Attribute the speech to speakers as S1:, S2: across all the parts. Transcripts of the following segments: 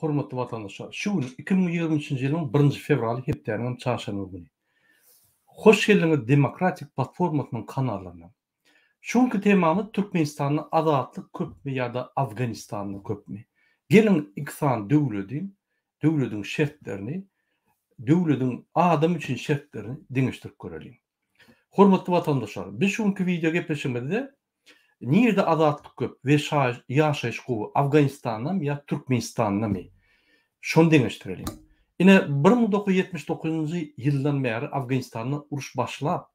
S1: Hormatly watandaşlar, şu gün 2023-nji ýylyň birinji fewraly hepdäniňem çarşenbe güni. Hoş geldiňiz Demokratik platformasynyň kanalyna. Şu günki temamyz Türkmenistanda azatlyk köpmi ýa-da Afganistanda köpmi? Geliň iki sany döwledi, döwlediň şertlerini, döwlediň adam üçin şertlerini deňeşdirip göreliň. Hormatly watandaşlar, biz şu günki wideo gepleşigimizde nirde azatlyk köp we ýaşaýyş gowy, Afganistandamy ýa Türkmenistandamy? Şony deňeşdireliň. Ine, 1979-njy ýyldan bäri Afganistanda uruş başlap,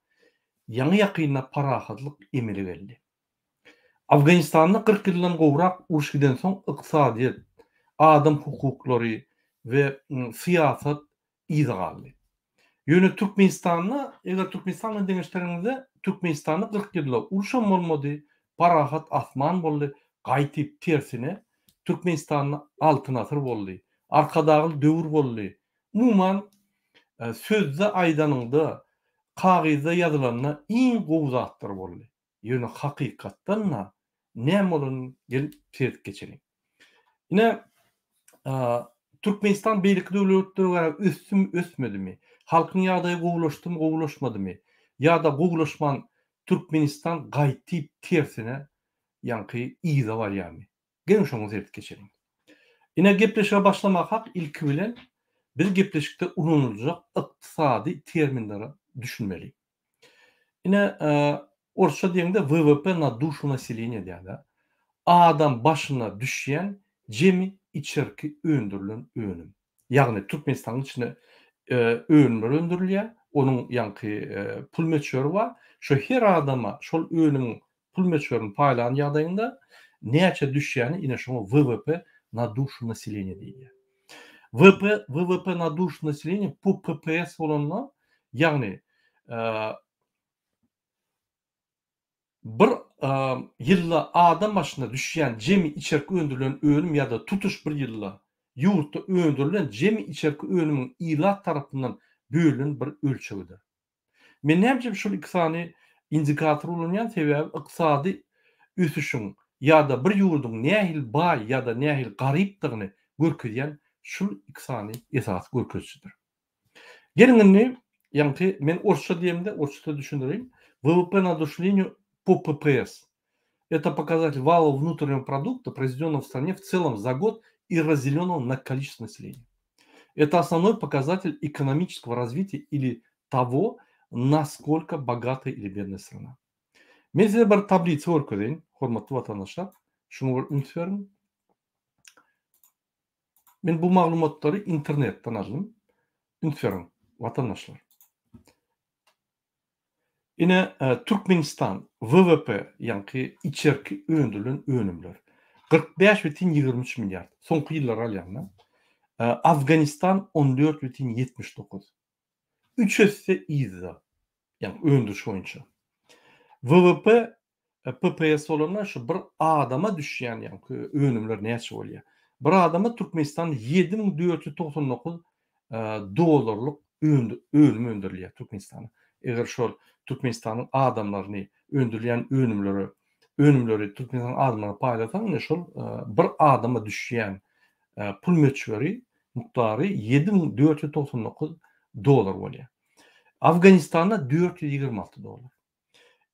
S1: ýaňy-ýakynda parahatlyk emele geldi. Afganistanda 40 ýyldan gowrak uruş gidensoň ykdysadyýet, adam hukuklary we syýasat yza galdy. Ýöne Türkmenistanda, eger Türkmenistan bilen deňeşdireniňizde, Türkmenistanda 40 ýylda uruşam bolmady, parahat asman boldy, gaýtyp tersine, Türkmenistanda Altyn asyr boldy, Arkadagly döwür boldy. Umuman, sözde aýdanyňda, kagyzda ýazylanda iň gowy zatlar boldy. Ýöne hakykatdan-da näme bolanyny gelip seredip geçeliň. Ine, Türkmenistan beýleki döwletlere görä ösdümi, ösmedimi? Halkyň ýagdaýy gowulaşdymy, gowulaşmadymy? Ýa-da gowulaşman Türkmenistan gaýtyp tersine ýaňky yza barýarmy? Geliň şoňa seredip geçeliň. Ine gepleşige başlamakak ilki bilen biz gepleşikde ulanyljak ykdysady terminlere düşünmeli. Ine, orsça diýeňde WWP na duşu naseleniýa diýýärler. Adam başyna düşýän jemi içerki öndürilen önüm. Ýagny Türkmenistanyň içinde önümler öndürilýär, onuň ýaňky pul möçberi bar. Şo her adama şol önümiň pul möçberini paýlan ýagdaýyňda näçe düşýäni ine şoňa WWP na duşu naseleniýa diýilýär. WP, WWP na duşu naseleniýa po PPS bolanda, ýagny bir ýylda adam başyna düşýän jemi içerki öndürilen önüm ýa-da tutuş bir ýylda ýurtda öndürilen jemi içerki önümiň ilat tarapyndan bölünen bir ölçegidir. Men näme üçin şul iki sany indikatory ulanýan, sebäbi ykdysady ösüşiň ýa-da bir ýurduň nähili baý ýa-da nähili garypdygyny görkezýän şul iki sany esasy görkezijidir. Geliň indi ýaňky men orsça diýemde orsça düşündireýin. WWP na dušu po PPS. Это показатель валового внутреннего продукта, произведенного в стране в целом за год и разделенного на количество населения. Это основной показатель экономического развития или того, насколько богатая или бедная страна. Men size bir tablisa görkezeýin, hormatly watandaşlar. Şuňa bir üns beriň. Men bu maglumatlary internetden aldym. Üns beriň, watandaşlar. Ine, Türkmenistan, WWP, ýaňky içerki öndürilen önümler, 45,23 milliard, soňky ýyllary alýan-da. Afganistan 14,79. Üç esse yzda, ýagny öndüriş boýunça. WWP PPS bolanda şu bir adama düşýän ýaňky önümler näçe bolýar? Bir adama Türkmenistanda 7499 dollarlyk önüm öndürilýär Türkmenistanda. Eger şol Türkmenistanyň adamlaryny öndürilýän önümleri önümleri Türkmenistanyň adamlaryna paýlasaň ine şol bir adama düşýän pul möçberi mukdary 7499 dollar bolýar. Afganistanda 426 dollar.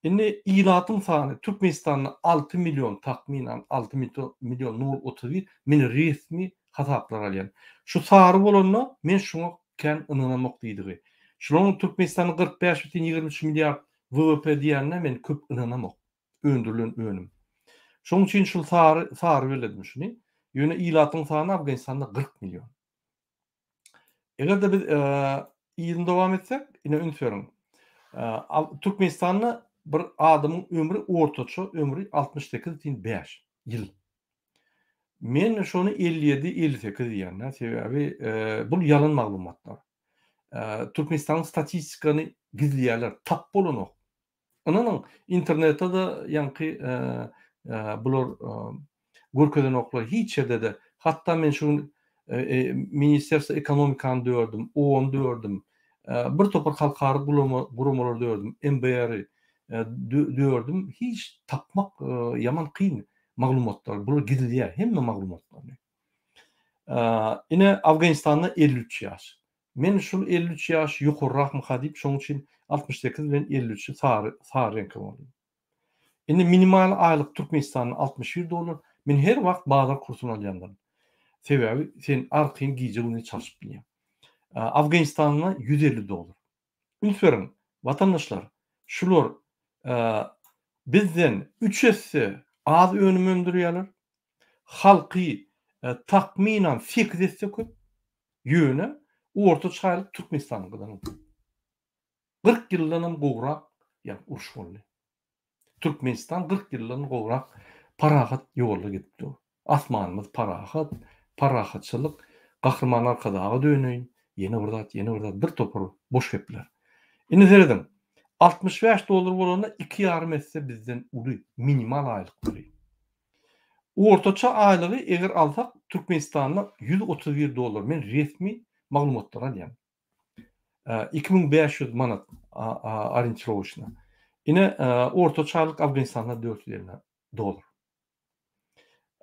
S1: Indi ilatyň sany Türkmenistanda 6 million takmynan 6 million nol 31 men resmi hasaplar alýan. Şu sary bolanda men şuňa kän ynanamok diýdigi. Şularyň Türkmenistanda 45,23 milliard WWP diýenine men köp ynanamok. Öndürilen önüm. Şonuň üçin şul sary sary belledim şuny. Ýöne ilatyň sany Afganistanda 40 million. Eger-de biz yzyny dowam etsek, ine üns beriň. Türkmenistanda bir adamyň ömri ortaça ömri 68,5 ýyl. Men şony 57, 58 diýýän, sebäbi bul ýalan maglumatlar. Türkmenistanyň statistikany gizleýärler, tap bolanok. Ynanyň, internetde-de ýaňky bular görkezenoklar hiç ýerde-de. Hatda men şu gün Ministerstwo ekonomikany dördüm, OON dördüm, bir topar halkara guramalary dördüm, MBR-i dördüm. Hiç tapmak ýaman kyn maglumatlary. Bular gizleýär hemme maglumatlaryny. Ine Afganistanda 53 ýaş. Men şul 53 ýaş ýokarrakmyka diýip şonuň üçin 68 bilen 53-i sary sary reňke boýadym. Indi minimal aýlyk Türkmenistanda 61 dollar. Men her wagt bazar kursuny alýandyryn. Sebäbi sen arkaýyn gije-gündiz çalşyp bilýäň. Afganistanda 150 dollar. Üns beriň, watandaşlar, şular bizden üç esse az önüm öndürýärler. Halky takmynan sekiz esse köp. Ýöne ortaça aýlyk Türkmenistanyňkydan köp. 40 ýyldanam gowrak ýa uruş boldy. Türkmenistan 40 ýyldan gowrak parahat ýolda gidip dur. Asmanymyz parahat, parahatçylyk, Gahryman Arkadaga döneýin, ýene bir zat, ýene bir zat, bir topar boş gepler. Indi serediň, 65 dollar bolanda iki ýarym esse bizden uly minimal aýlyklary. Ortaça aýlygy eger alsak Türkmenistanda 131 dollar, men resmi maglumatlary alýan. 2500 manat orientirowoçno. Ine, ortaça aýlyk Afganistanda 450 dollar.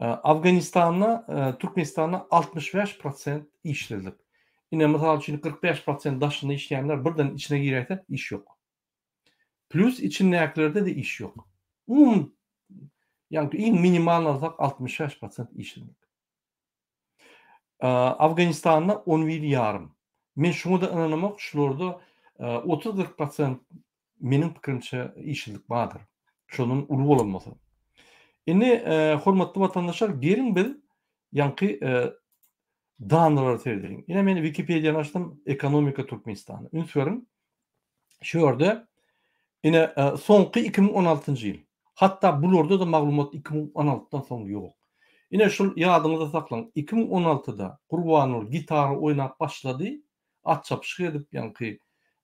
S1: Afganistanda, Türkmenistanda 65 prosent işsizlik. Ine, mysal üçin, 45 prosent daşynda işleýänler birden içine giräýse, iş ýok. Plýus içindäkilerde-de iş ýok. Umumy, ýagny iň minimal alsak 65 prosent işsizlik. Afganistanda on bir ýarym. Men şuňa-da ynanamok, şularda otuz-kyrk prosent meniň pikirimçe işsizlik bardyr. Şondan uly bolan bolsa. Indi hormatly watandaşlar geliň biz ýaňky danlara seredeliň. Ine men Wikipediýany açdym, Ekonomika Türkmenistana. Üns beriň. Şu ýerde ine soňky 2016-njy ýyl. Hatda bularda-da maglumat 2016-dan soň ýok. Ine şul ýadyňyzda saklaň, 2016-da Gurbanguly gitara oýnap başlady, at çapyşyk edip, ýaňky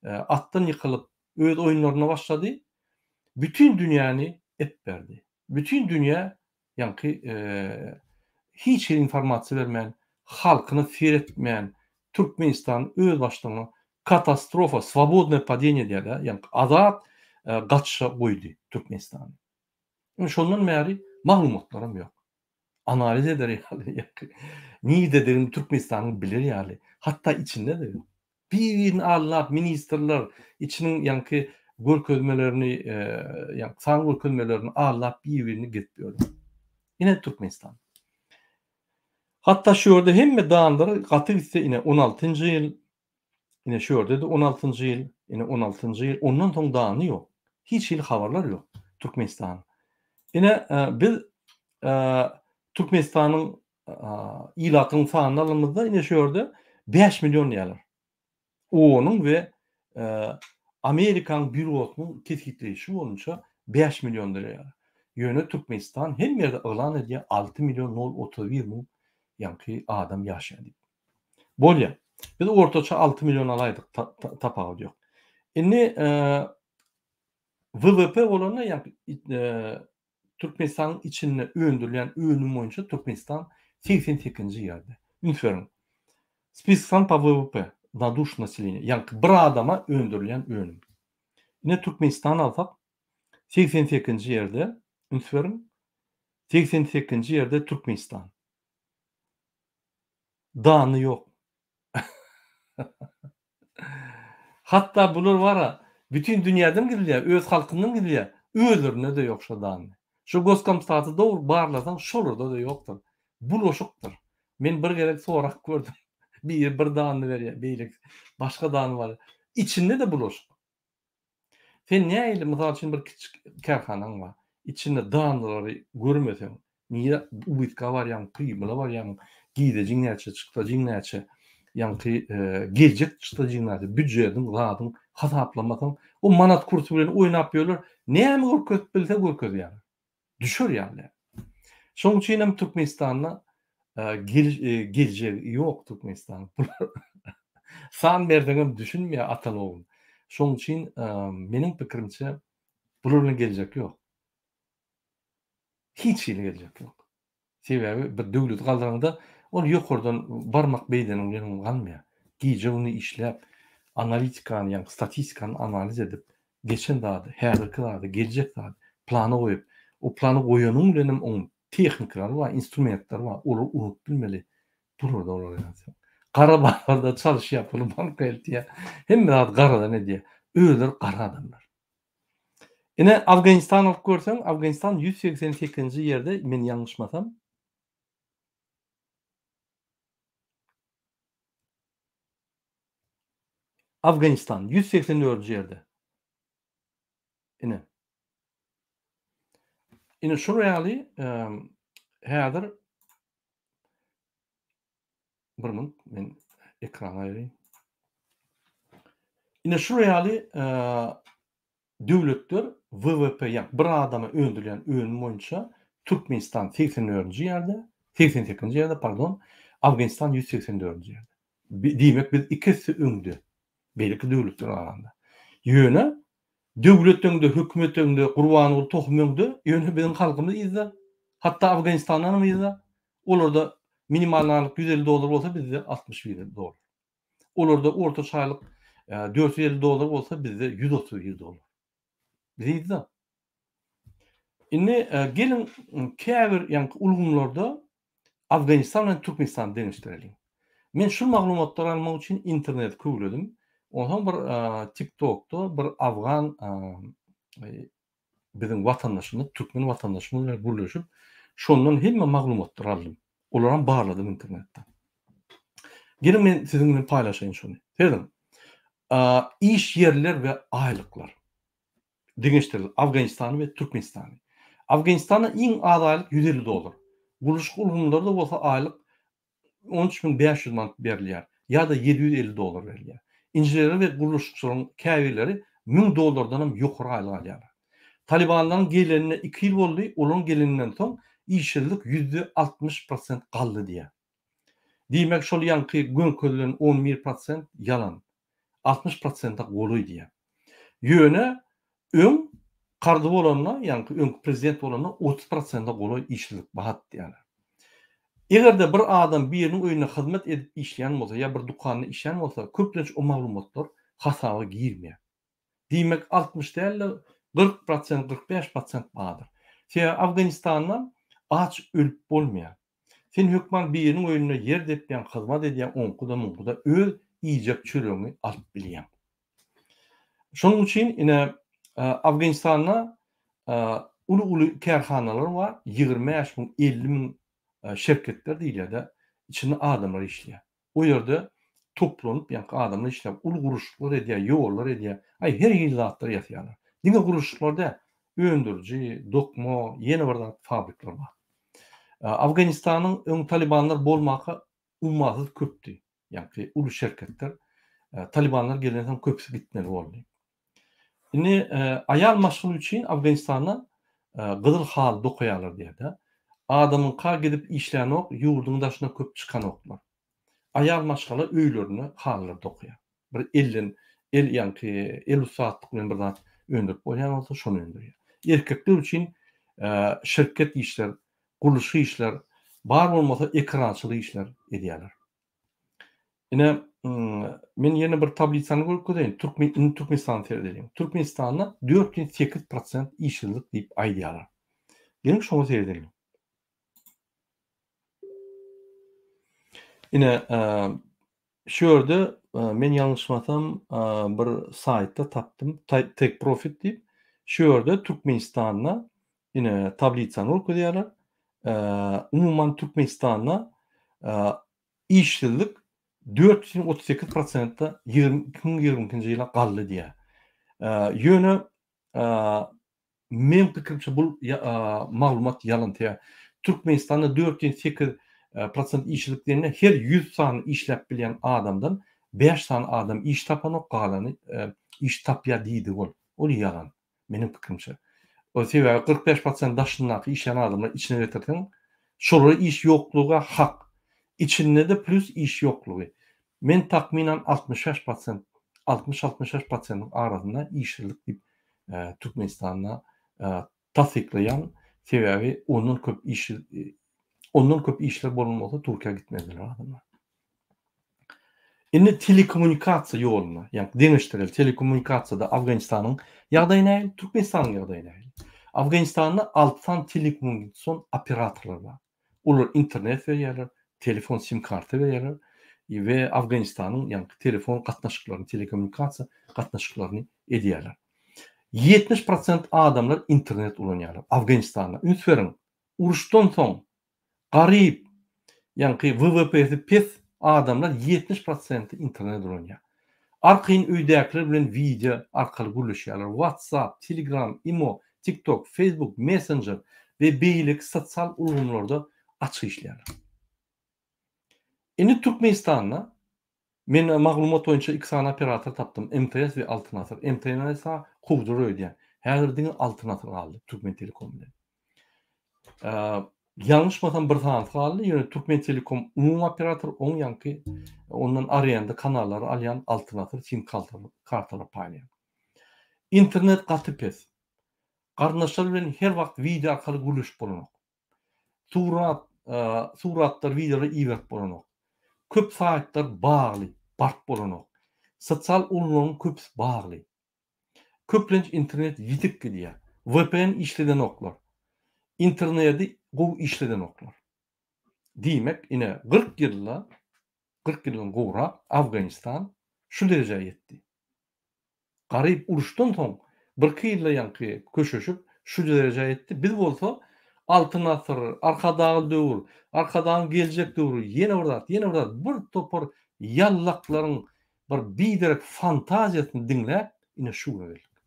S1: atdan ýykylyp öz oýunlaryna başlady. Bütin dünýäni epberdi. Bütin dünýä ýaňky hiç hili informasiýa bermän, halkyna seretmän, Türkmenistany öz başlygyna katastrofa, swobodnoe padeniýe diýýärler, ýaňky azat gaçyşa goýdy Türkmenistany. Indi şondan bäri maglumatlaram ýok. Analiz eder ýaly, ýaňky nirededigini Türkmenistanyň biler ýaly, hatda içinde-de ýok. Bir-birini aldap ministrler içiniň ýaňky görkezmelerini, ýaňky san görkezmelerini aldap bir-birini gezip ýörler. Ine Türkmenistan. Hatda şu ýerde hemme danlar gaty gitse ine 16-njy ýyl, ine şu ýerde-de 16-njy ýyl, ine 16-njy ýyl, ondan soň dany ýok. Hiç hili habarlar ýok Türkmenistan. Ine biz Türkmenistanyň ilatynyň sanyny alanymyzda ine şu ýerde 5 million diýýärler. OON-yň we Amerikanyň býurosynyň kesgitleýşi boýunça 5 million diýýärler. Ýöne Türkmenistan hemme ýerde yglan edýär 6 million nol 31 müň ýaňky adam ýaşaýar diýip. Bolýar. Biz ortaça 6 million alaýdyk tapawudy ýok. Indi WWP bolanda ýaňky Türkmenistanyň içinde öndürilýän önüm boýunça Türkmenistan 88-nji ýerde. Üns beriň. Spiskan po WWP na duş naseleniýa, ýaňky bir adama öndürilýän önüm. Ine Türkmenistany alsak 88-nji ýerde, üns beriň. 88-nji ýerde Türkmenistan. Dany ýok. Hatda bular bara bütin dünýäden gizleýär, öz halkyndan gizleýär, özlerinde-de ýok şo dany. Şo Goskomstaty dogry barlasaň şolarda-da ýokdur. Bulaşykdyr. Men bir gezek sorap gördüm. Biri bir danyny berýär, beýlekisi başga dany bar. Içinde-de bulaşyk. Sen nähili, mysal üçin, bir kiçijik kärhanaň bar. Içinde danlary görmeseň, nirä ubytka barýaň, pribila barýaň, girdejiň näçe, çykdajyň näçe, ýaňky geljek çykdajyň näçe, býujetiň, zadyň hasaplamasaň, o manat kursy bilen oýnap ýörler, näme görkezip bilse görkezýärler. Düşer ýaly däl. Şonuň üçin hem Türkmenistanda geljegi ýok Türkmenistanyň. San berseňem düşünmeýär ataly ogul. Şonuň üçin meniň pikirimçe bular bilen geljek ýok. Hiç hili geljek ýok. Sebäbi bir döwleti galdyraňda ol ýokardan barmak beýdeniň bilen galmaýar. Gije-gündiz işläp, analitikany, ýagny statistikany analiz edip, geçen zady, häzirki zady, geljek zady plana goýup, o plany goýanyň bilenem oň tehnikalary bar, instrumentleri bar, olary ulanyp bilmeli. Bularda olar ýaly. Gara bazarda çalyşýar, puly banka eltýär. Hemme zady garadan edýär. Özleri gara adamlar. Ine Afganistan alyp görseň, Afganistan 188-nji ýerde, men ýalňyşmasam. Afganistan 184-nji ýerde. Ine. Ine şular ýaly häzir bir minut men ekrany aýyraýyn. Ine şular ýaly döwletler WWP ýa bir adama öndürilýän önüm boýunça Türkmenistan 84-nji ýerde, 88-nji ýerde, pardon, Afganistan 184-nji ýerde. Diýmek biz iki esse öňde beýleki döwletlere garanda. Ýöne döwlet öňde, hökümet öňde, Gurbanguly tohum öňde, ýöne biziň halkymyz yzda. Hatda Afganistandan hem yzda. Olarda minimal aýlyk 150 dollar bolsa bizde 61 dollar. Olarda ortaça aýlyk 450 dollar bolsa bizde 131 dollar. Biz yzda. Indi geliň käbir ýaňky ulgamlarda Afganistan bilen Türkmenistany deňeşdireliň. Men şu maglumatlary almak üçin interneti köwledim. Onsoň bir TikTokda bir afgan biziň watandaşymyz, türkmen watandaşymyz bilen gürleşip, şondan hemme maglumatlary aldym. Olaram barladym internetde. Geliň men siziň bilen paýlaşaýyn şony. Serediň. Iş ýerler we aýlyklar. Deňeşdirildi Afganistany we Türkmenistany. Afganistanda iň az aýlyk 150 dollar. Gurluşyk ulgamlarda bolsa aýlyk 13500 manat berilýär ýa-da 750 dollar berilýär. Inženerler we gurluşykçylaryň käbirleri 1000 dollardan hem ýokary aýlyk alýarlar. Talybanlaryň gelenine iki ýyl boldy, olaryň geleninden soň işsizlik 60% prosent galdy diýýär. Diýmek şol ýaňky görkezilen 11 prosent ýalan. 60 prosente golaý diýýär. Ýöne öň Karzy bolanda, ýaňky öňki prezident bolanda 30 prosente golaý işsizlik bar diýýärler. Eger-de bir adam biriniň öýünde hyzmat edip işleýän bolsa ýa bir dükanda işleýän bolsa, köplenç o maglumatlar hasaba girmeýär. Diýmek 60 däl-de 40 prosent, 45 prosent bardyr. Sebäbi Afganistanda aç ölüp bolmaýar. Sen hökman biriniň öýünde ýer depýäň, hyzmat edýäň, oňky-da, muňky-da öz iýjek çöregiňi alyp bilýäň. Şonuň üçin ine Afganistanda uly-uly kärhanalar bar, 25 müň, 50 müň şirketler diýilýär-de, içinde adamlar işleýär. O ýerde toplanyp, ýaňky adamlar işläp, uly gurluşyklar edýär, ýollar edýär. Aý, her hili zatlar ýasaýarlar. Diňe gurluşyklar däl, öndüriji, dokma, ýene bir zat fabrikler bar. Afganistanyň öň talibanlar bolmaka ummasyz köpdi. Ýaňky uly şirketler. Talibanlar gelensoň köpüsi gitmeli boldy. Indi aýal maşgala üçin Afganistanda gyzyl haly dokaýarlar diýýär-de. Adamyňka gidip işlänok, ýurduň daşyna köp çykanoklar. Aýal maşgala öýlerinde halylar dokaýar. Bir elden el ýaňky el ussatlyk bilen bir zat öndürip bolýan bolsa şony öndürýär. Erkekler üçin şirket işler, gurluşyk işler, bar bolmasa ekerançylyk işler edýärler. Ine, men ýene bir tablisany görkezeýin. Türkmen, indi Türkmenistana seredeliň. Türkmenistanda 4,8 prosent işsizlik diýip aýdýarlar. Geliň şoňa seredeliň. Ine, şu ýerde men ýalňyşmasam bir saýtda tapdym, Take Profit diýip. Şu ýerde Türkmenistanda ine tablisany görkezýärler. Umuman Türkmenistanda Işsizlik 438 prosentde 2022-nji ýyla galdy diýýär. Ýöne meň pikirimçe bu maglumat ýalan sebäbi Türkmenistanda 408 prosent işsizlik diýende her 100 sany işläp bilýän adamdan 5 sany adam iş tapanok galany iş tapýar diýdi ol. Ol ýalan. Meniň pikirimçe. O sebäbi 45 prosent daşyndaky işleýän adamlary içine getirseň, şolara iş ýoklugy hak. Içinde-de plus iş ýoklugy. Men takmynan 65 prosent, 60-65 prosentiň arasynda işsizlik diýip Türkmenistanda tassyklaýan. Sebäbi ondan köp iş ondan köp işler bolan bolsa Türkiýä gitmezdiler adamlar. Indi telekommunikasiýa ýoluna, ýagny deňeşdireli, telekommunikasiýada Afganistanyň ýagdaýy nähili, Türkmenistanyň ýagdaýy nähili? Afganistanda 6 sany telekommunikasion operatorlar bar. Olar internet berýärler, Telefon sim karta berýärler we Afganistanyň ýaňky telefon gatnaşyklaryny, telekommunikasiýa gatnaşyklaryny edýärler. 70 prosent adamlar internet ulanýarlar Afganistanda. Üns beriň, uruşdan soň garyp, ýaňky WWP-si pes adamlar 70 prosenti internet ulanýar. Arkaýyn öýdäkiler bilen wideo arkaly gürleşýärler. WhatsApp, Telegram, Imo, TikTok, Facebook, Messenger we beýleki sosial ulgamlarda açyk işleýärler. Indi Türkmenistanda men maglumat boýunça iki sany operator tapdym, MTS we Altyn Asyr. MTS-a kowdular öýdýän. Häzir diňe Altyn Asyr galdy Türkmentelekom bilen. Ýalňyşmasam bir sanysy galdy, ýöne Türkmentelekom umumy operator, oň ýaňky ondan arenda kanallary alýan Altyn Asyr sim kartalar paýlaýan. Internet gaty pes. Garyndaşlar bilen her wagt wideo arkaly gürleşip bolanok. Surat, suratlar, wideolar iberip bolanok. Köp saýtlar bagly, baryp bolanok. Sosial ulgamlaryň köpüsi bagly. Köplenç internet ýitip gidýär. VPN işledenoklar. Internedi gowy işledenoklar. Diýmek, ine, 40 ýylda, 40 ýyldan gowrak Afganistan şu derejä ýetdi. Garyp uruşdan soň birki ýylda ýaňky köşeşip şu derejä ýetdi. Biz bolsa Altyn asyr, Arkadagly döwür, Arkadagyň geljek döwri, ýene bir zat, ýene bir zat, bir topar ýallaklaryň bir biderek fantaziýasyny diňläp ine şu güne geldik.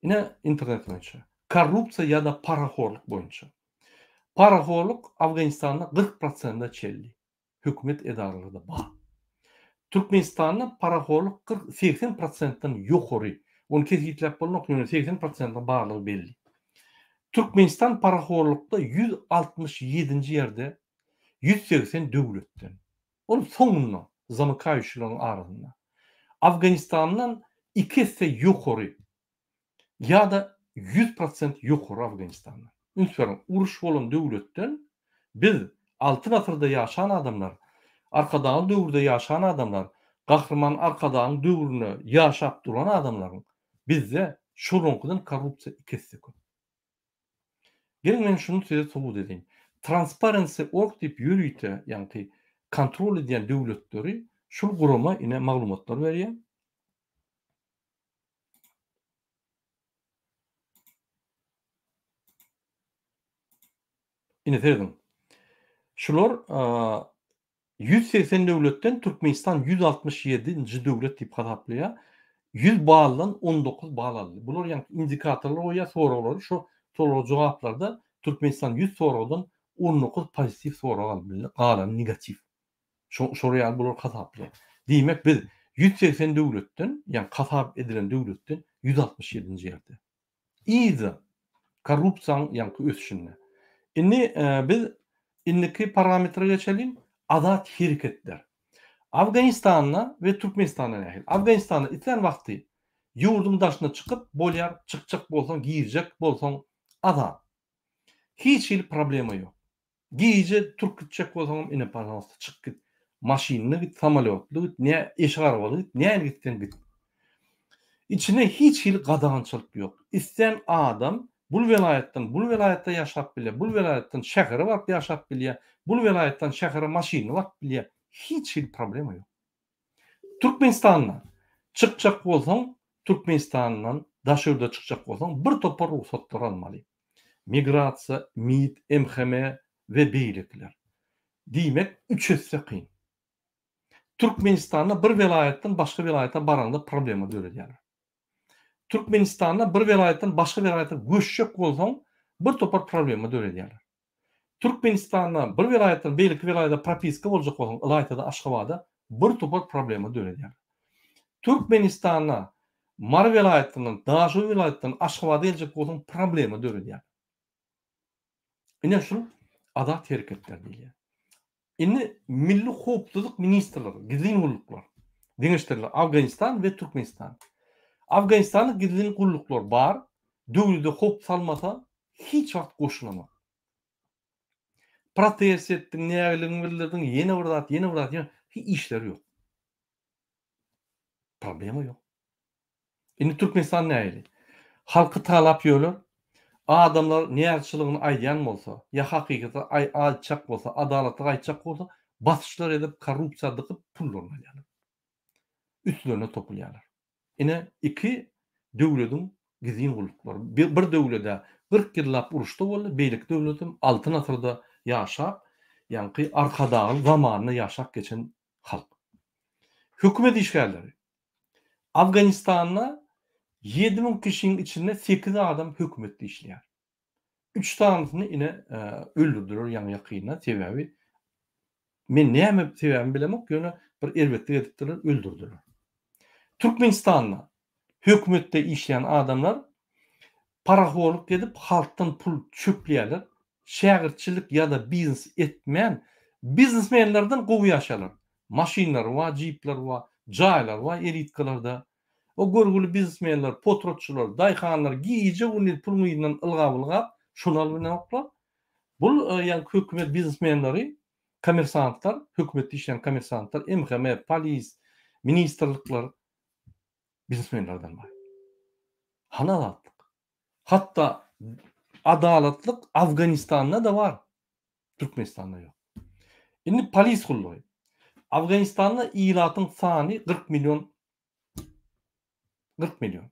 S1: Ine internet boýunça. Korrupsiýa ýa-da parahorluk boýunça. Parahorluk Afganistanda 40 prosente çenli hökümet edaralarda bar. Türkmenistanda parahorluk 40 80 prosentden ýokary. Ony kesgitläp bolmak ýöne 80 prosentiň barlygy belli. Türkmenistan parahorlukda 167-nji ýerde 180 döwletden. Ol soňunda zamykaýuşylaryň arasynda. Afganistandan iki esse ýokary ýa-da 100% ýokary Afganistandan. Üns beriň, uruş bolan döwletden biz Altyn asyrda ýaşan adamlar, Arkadagly döwürde ýaşan adamlar, Gahryman Arkadagyň döwründe ýaşap duran adamlaryň bizde şolaňkydan korrupsiýa iki esse köp. Geliň men şuny size subut edeýin. Transparency org diýip ýörite ýaňky kontrol edýän döwletleri şul gurama ine maglumatlar berýär. Ine serediň. Şular 180 döwletden Türkmenistan 167 nji döwlet diýip hasaplaýar. 100 baldan 19 bal aldy. Bular ýaňky indikatorlar goýýar soraglary, şo sorag jogaplarda Türkmenistan 100 soragdan 19 pozitiw sorag alyp bildi, galany negatiw. Şo şolar ýaly bular hasaplaýar. Diýmek biz 180 döwletden, ýagny hasap edilen döwletden 167 nji ýerde. Yza korrupsiýanyň ýaňky ösüşinde. Indi biz indiki parametre geçeliň, azat hereketler. Afganistanda we Türkmenistanda nähili? Afganistanda islän wagty ýurduň daşyna çykyp bolýar, çykjak bolsaň, girjek bolsaň azat. Hiç hili problema ýok. Gije turup gitjek bolsaňam ine pažalsta çyk git. Maşynda git, samolýotda git, nä eşek arabaly git, näle gitseň git. Içinde hiç hili gadagançylyk ýok. Islän adam bul welaýatdan bul welaýatda ýaşap bilýär, bul welaýatdan şähere baryp ýaşap bilýär, bul welaýatdan şähere maşynda baryp bilýär. Hiç hili problema ýok. Türkmenistanda çykjak bolsaň, Türkmenistandan daş ýurda çykjak bolsaň bir topar rugsatlar almaly. Migrasiýa, MID, MHM we beýlekiler. Diýmek, üç esse kyn. Türkmenistanda bir welaýatdan başga welaýata baraňda problema döredýärler. Türkmenistanda bir welaýatdan başga welaýata göçjek bolsaň, bir topar problema döredýärler. Türkmenistanda bir welaýatdan beýleki welaýata propiska boljak bolsaň, ylaýta-da Aşgabada bir topar problema döredýär. Türkmenistanda Mary welaýatyndan, Daşoguz welaýatyndan Aşgabada geljek bolsaň problema döredýär. Ine şul azat hereketler diýilýär. Indi Milli howpsuzlyk ministrligi, gizlin gulluklar deňeşdirildi. Afganistan we Türkmenistan. Afganistanda gizlin gulluklar bar, döwlede howp salmasa hiç wagt goşulanok. Protest etdiň, nägiligiňi bildirdiň, ýene bir zat, ýene bir zat, ýene hiç işleri ýok. Problema ýok. Indi Türkmenistan nähili? Halky talap ýörler. Adamlar näzçylygyny aýdýan bolsa, ýa hakykaty aýtjak bolsa, adalatlygy aýtjak bolsa, basyşlar edip, korrupsiýa dykyp pullaryny alýarlar. Üstlerine topulýarlar. Ine, iki döwlediň gizlin gulluklary. Bir döwled-ä 40 ýyllap uruşda boldy, beýleki döwletem Altyn asyrda ýaşap, ýaňky Arkadagly zamanynda ýaşap geçen halk. Hökümet işgärleri. Afganistanda 7000 kişiň içinde 8 adam hökümetde işleýär. 3 sanysyny ine öldürdiler ýaňy ýakynda, sebäbi men näme sebäbini bilemok, ýöne bir erbetlik edipdirler, öldürdiler. Türkmenistanda hökümetde işleýän adamlar parahorluk edip halkdan pul çöpleýärler, şägirtçilik ýa-da biznes etmän biznesmenlerden gowy ýaşaýarlar. Maşynlary bar, jipleri bar, jaýlary bar elitkalarda. O görgüli biznesmenler, potratçylar, daýhanlar gije-gündiz puluň yzyndan ylgap-ylgap şony alyp bilenoklar. Bul ýaňky hökümet biznesmenleri, kommersantlar, hökümetde işleýän kommersantlar, MHM, polis, ministrlikler biznesmenlerden baý. Hany azatlyk? Hatda adalatlyk Afganistanda-da bar. Türkmenistanda ýok. Indi polis gullugy. Afganistanda ilatyň sany 40 million 40 million.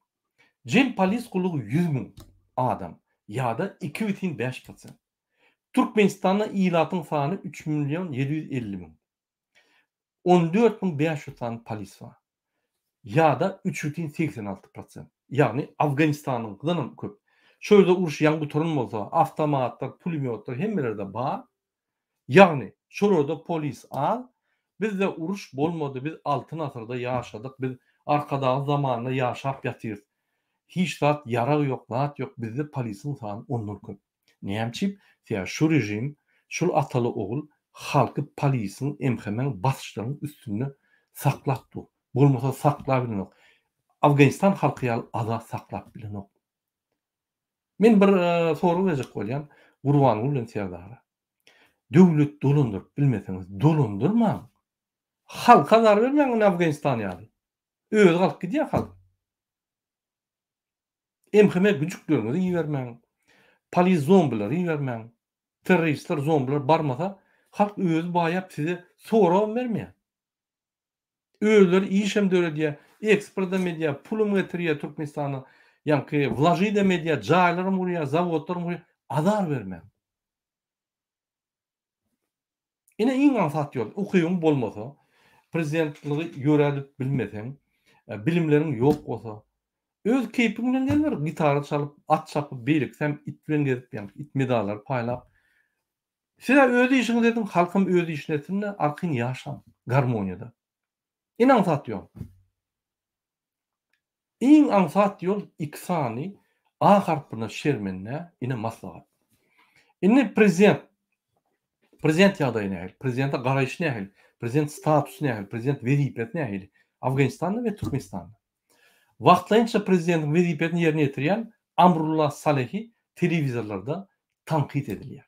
S1: Jem polis gullugy 100 müň adam ýa-da 2,5 prosent. Türkmenistanda ilatyň sany 3 million 750 müň. 14500 sany polis bar. Ýa-da 3,86 prosent. Ýagny Afganistanyňkydan hem köp. Şo ýerde uruş ýaňy gutaran bolsa, awtomatlar, pulemýotlar hemmelerde bar. Ýagny şolarda polis az. Bizde uruş bolmady, biz Altyn asyrda ýaşadyk, biz Arkadagly zamanynda ýaşap ýatyrys. Hiç zat, ýarag ýok, zat ýok, bizde polisiň sany ondan köp. Näme üçin? Sebäbi şu režim, şul ataly-ogul halky polisiň, MHM-iň basyşlarynyň üstünde saklap dur. Bolmasa saklabilenok. Afganistan halky ýaly azat saklap bilenok. Men bir sorag berjek bolýan Gurbanguly bilen Serdara. Döwlet dolandyryp bilmeseňiz dolandyrmaň. Halka azar bermäň indi Afganistan ýaly. Özi galyp gidýär halk. MHM güjükleriňizi ibermäň. Polis zombilary ibermäň. Terroristler zombiler barmasa halk özi baýap size soragam bermeýär. Özleri işem döredýär, eksportam edýär, pulum getirýär Türkmenistana, ýaňky wlažidem edýär, jaýlaram gurýar, zawodlaram gurýar. Azar bermäň. Ine iň aňsat ýol, ukybyň bolmasa, prezidentligi ýöredip bilmeseň, bilimleriň ýok bolsa, öz keýpiň bilen geliber, gitara çalyp, at çapyp, beýlekisem it bilen gezip, ýaňky it medallary paýlap. Siz-ä öz işiňizi ediň, halkam öz işini etsin-de, arkaýyn ýaşaň, garmoniýada. Iň aňsat ýol. Iň aňsat ýol iki sany A harpyna şermende ine maslahat. Indi prezident prezident ýagdaýy nähili? Prezidente garaýyş nähili? Prezident statusy nähili? Prezident wezipesi nähili? Afganistanda we Türkmenistanda. Wagtlaýynça prezidentiň wezipesini ýerine ýetirýän Amrullah Salehi telewizorlarda tankyt edilýär.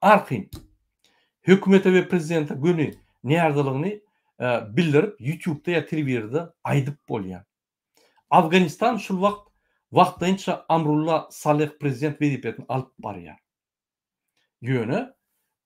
S1: Arkaýyn. Hökümete we prezidente göni närazylygyny bildirip ýutubda ýa telewizorda aýdyp bolýar. Afganistan şul wagt wagtlaýynça Amrulla Saleh prezident wezipesini alyp barýar. Ýöne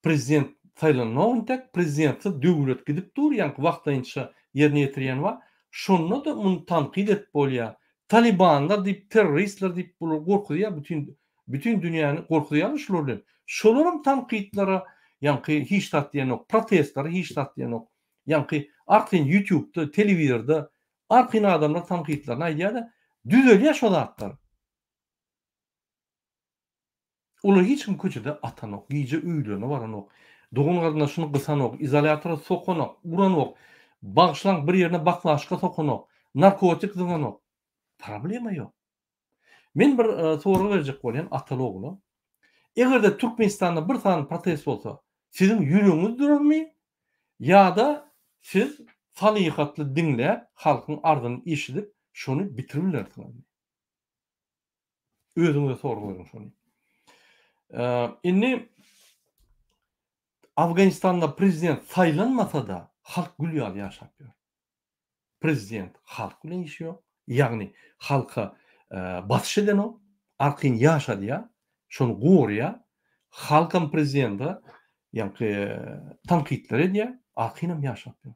S1: prezident saýlananok intek, prezidentsiz döwlet gidip dur, ýaňky wagtlaýynça ýerine ýetirýän bar. Şonda-da muny tankyt edip bolýar. Talibanlar diýip, terroristler diýip bular gorkuzýar bütin Bütin dünýäni gorkuzýarlar şular bilen. Şolaram tankytlara ýaňky hiç zat diýenok, protestlere hiç zat diýenok. Ýaňky arkaýyn ýutubda, telewizorda arkaýyn adamlar tankytlaryny aýdýar-da, düzelýär şo zatlar. Olary hiç kim köçede atanok, gije öýlerine baranok, dogan-garyndaşyny gysanok, izolýatora sokanok, uranok, bagyşlaň bir ýerine baklaşka sokanok, narkotik zyňanok. Problema ýok. Men bir sorag berjek bolýan ataly ogula. Eger-de Türkmenistanda bir sany protest bolsa, siziň ýüregiňiz durarmy ýa-da siz salyhatly diňläp, halkyň arzyny eşidip, şony bitirip bilersiňizmi? Özüňize sorag beriň şony. Indi Afganistanda prezident saýlanmasa-da, halk gül ýaly ýaşap ýör. Prezident halk bilen işi ýok. Ýagny halka basyş edenok, arkaýyn ýaşadýar. Şony goraýar. Halkam prezidente ýaňky tankytlar edýär, arkaýynam ýaşap ýör.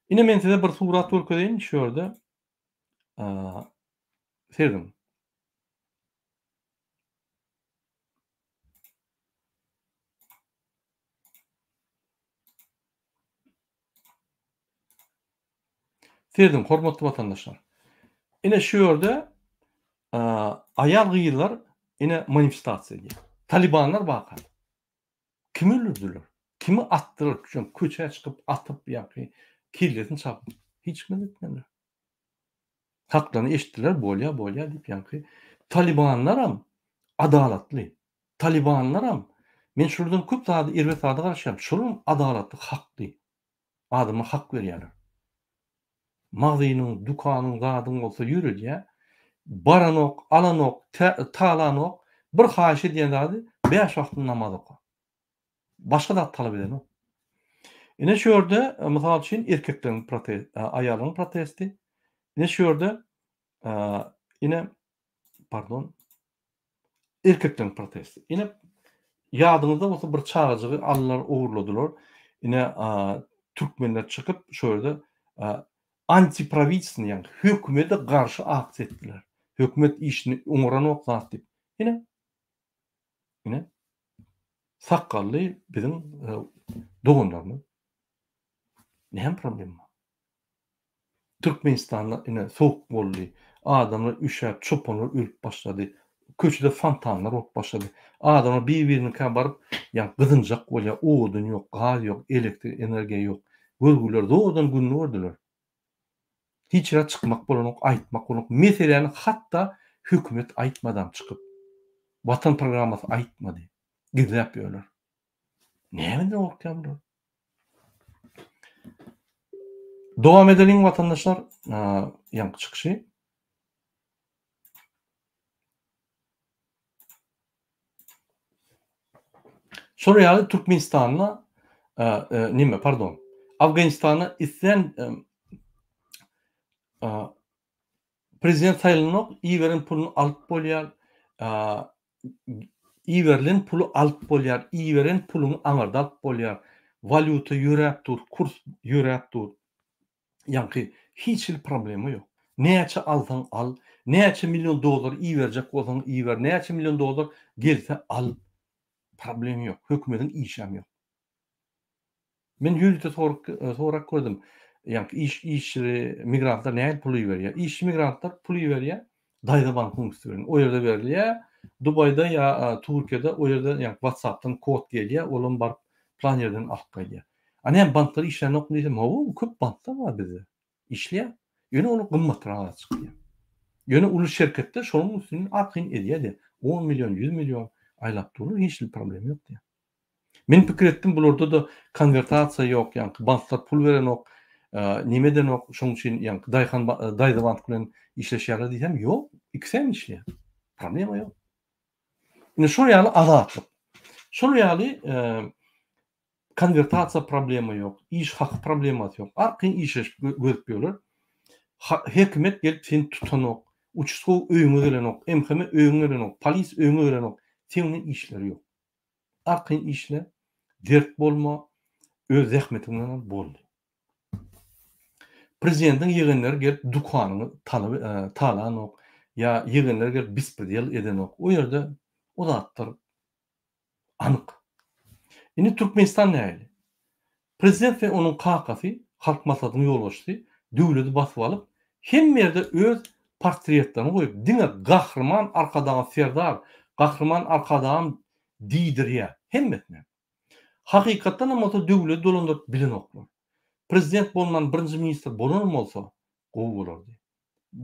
S1: Ine men size bir surat görkezeýin şu ýerde. Serediň. Serediň, hormatly watandaşlar. Ine şu ýerde aýal-gyzlar ine manifestasiýa edýär. Talibanlar baka. Kimi öldürdiler? Kimi atdylar? Şo köçä çykyp atyp ýa-ki kellesini çapyp hiç kime etmediler. Haklaryny eşitdiler, bolýa, bolýa diýip ýaňky talibanlaram adalatly. Talibanlaram men şulardan köp zady erbet zada garaşýan. Şolaram adalatly, hakly. Adama hak berýärler. Magzynyň, dükanyň, zadyň bolsa ýöredýär. Baranok, alanok, talanok. Bir haýyş edýän zady bäş wagtyny namaz oka. Başga zat talap edenok. Ine şu ýerde, mysal üçin, erkekleriň protest, aýallaryň protesti. Ine şu ýerde, ine, pardon, erkekleriň protesti. Ine, ýadyňyzda bolsa bir çagajygy aldylar, ogurladylar. Ine, türkmenler çykyp, şu ýerde antiprawiçstwny, ýagny hökümete garşy aksiýa etdiler. Hökümet işini oňaranok zat diýip. Ine, ine, sakgally biziň doganlarymyz. Näme problem bar? Türkmenistanda ine sowuk boldy. Adamlar üşäp, çopanlar ölüp başlady. Köçede fontanlar bolup başlady. Adamlar bir-biriniňkä baryp, ýa gyzynjak bolýar, odun ýok, gaz ýok, elektrik energiýa ýok. Görgüler zordan gününi gördüler. Hiç ýere çykmak bolanok, aýtmak bolanok. Meseläni hatda hökümet aýtmadam çykyp. Watan programmasy aýtmady. Gizläp ýörler. Nämeden gorkýar bular? Dowam edeliň watandaşlar, ýaňky çykyşy. Şol ýaly Türkmenistanda nime, pardon, Afganistanda islän Prezident saýlanok, iberen puluny alyp bolýar, iberilen puly alyp bolýar, iberen puluňy aňyrda alyp bolýar. Walýuta ýöräp dur, kurs ýöräp dur. Ýaňky hiç hili problema ýok. Näçe alsaň al, näçe million dollar iberjek bolsaň iber, näçe million dollar gelse al. Problem ýok, hökümediň işem ýok. Men ýörite sorap gördüm. Ýaňky iş işçi migrantlar nähili pul iberýär? Işçi migrantlar pul iberýär. Daýza bankyň üsti bilen. O ýerde berilýär. Dubaýda ýa Türkiýede o ýerde ýaňky WhatsApp-dan kod gelýär. Olam baryp plan ýerden alyp gaýdýar. A näme banklar işlänokmy diýsem, hawa, köp banklar bar bizde. Işleýär. Ýöne olar gymmatrak çykýar. Ýöne uly şerketler şonuň üstünden arkaýyn edýär-de. On million, 100 million aýlap durlar, hiç hili problem ýok diýýär. Men pikir etdim bularda-da konwertasiýa ýok, ýaňky banklar pul berenok, neme edenok, şoň üçin ýaňky daýhan daýza bank bilen işleşýärler diýsem, ýok, ikisem işleýär. Problema ýok. Ine şol ýaly azatlyk. Şol ýaly konwertasiýa problema ýok, iş haky problemasy ýok. Arkaýyn işleşip gözüp ýörler. Hökümet gelip seni tutanok, uçastkowy öýüňe gelenok, MHM öýüňe gelenok, polis öýüňe gelenok. Seň bilen işleri ýok. Arkaýyn işle, dert bolma, öz zähmetiň bilen al, boldy. Prezidentiň ýegenleri gelip dükanyňy talap talanok, ýa ýegenleri gelip bespredel edenok. O ýerde o zatlar anyk. Indi Türkmenistan nähili? Prezident we onuň kakasy, Halk Maslahatynyň ýolbaşçysy döwleti basyp alyp, hemme ýerde öz portretlerini goýup, diňe Gahryman Arkadagym Serdar, Gahryman Arkadagym diýdirýär hemmesine. Hakykatdanam bolsa döwleti dolandyryp bilenoklar. Prezident bolman birinji ministr bolanam bolsa gowy bolardy.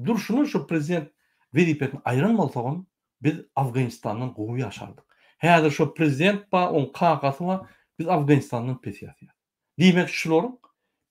S1: Durşuna şu prezident wezipesini aýyran bolsagam biz Afganistandan gowy ýaşardyk. Häzir şo prezident bar, oň kakasy bar, biz Afganistandan pes ýasýas. Diýmek şularyň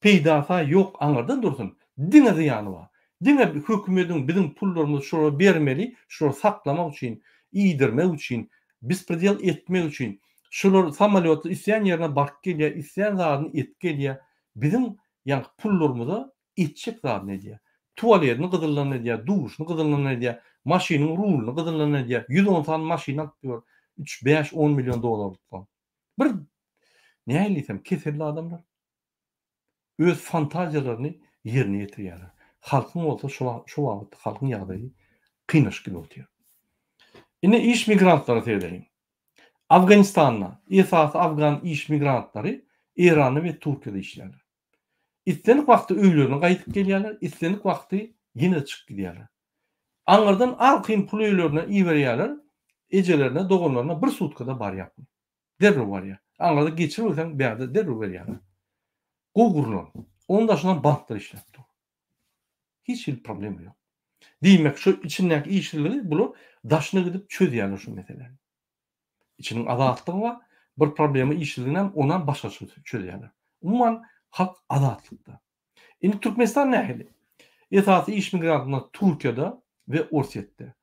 S1: peýdasy ýok aňyrda dursun, diňe zyýany bar. Diňe hökümediň biziň pullarymyzy şolara bermeli, şulary saklamak üçin, iýdirmek üçin, bespredel etmek üçin. Şular samolýotly islän ýerine baryp gelýär, islän zadyny edip gelýär. Biziň ýaňky pullarymyza etjek zadyny edýär. Tualedini gyzyldan edýär, duşuny gyzyldan edýär. Maşynyň ruluny gyzyldan edýär. 110 sany maşyn alyp ýör. 3, 5, 10 million dollarlykdan. Bir nähili diýsem, keselli adamlar. Öz fantaziýalaryny ýerine ýetirýärler. Halkyň bolsa şo şo babatda halkyň ýagdaýy kynlaşyp gidip otyr. Indi iş migrantlara seredeliň. Afganistanda esasy afgan iş migrantlary Eýranda we Türkiýede işleýärler. Islendik wagtda öýlerine gaýdyp gelýärler, islendik wagty ýene-de çykyp gidýärler. Aňyrdan arkaýyn pul öýlerine iberýärler, ejelerine, doganlaryna bir sutkada barýar pul. Derrew barýar. Aňyrda geçirmeseň bärde derrew berýärler. Gowy gurlan. Onuň daşyndan banklar işläp dur. Hiç hili problema ýok. Diýmek şu içindäki işsizligi bular daşyna gidip çözýärler şu meseläni. Içiniň azatlygy bar, bir problema işsizliginem onam başgaça çözýärler. Umuman halk azatlykda. Indi Türkmenistan nähili? Esasy iş migrantlar Türkiýede we Orsýetde.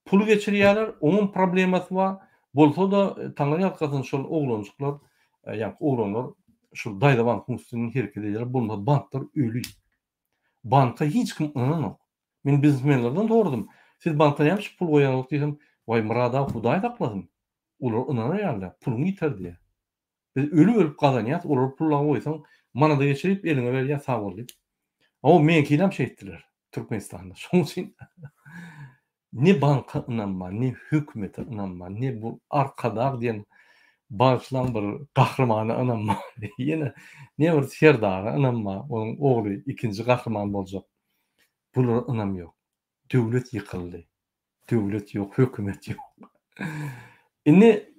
S1: Pul geçirýärler, oňam problemasy bar. Bolsa-da Taňry ýalkasyn şol oglanjyklar, ýaňky oglanlar şol daýza bankyň üstünden hereket edýärler, bolmasa banklar öli. Banka hiç kim ynananok. Men biznesmenlerden soradym, siz banka näme üçin pul goýaňok diýsem, waý Myrat aga Hudaý saklasyn, olar ynanar ýaly däl, puluň ýiter diýýär. Biz ölüp-ölüp gazanýas, olary pullaňy goýsaň, manada geçirip eliňe berýär, sag bol diýip. Hawa, meňkinem şeýtdiler Türkmenistanda. Şonuň üçin ne banka ynanma, ne hökümete ynanma, ne bu Arkadag diýen bagyşlaň bir gahrymana ynanma, ýene ne bir serdara ynanma, onuň ogly ikinji gahryman boljak. Bulara ynam ýok. Döwlet ýykyldy. Döwlet ýok, hökümet ýok. Indi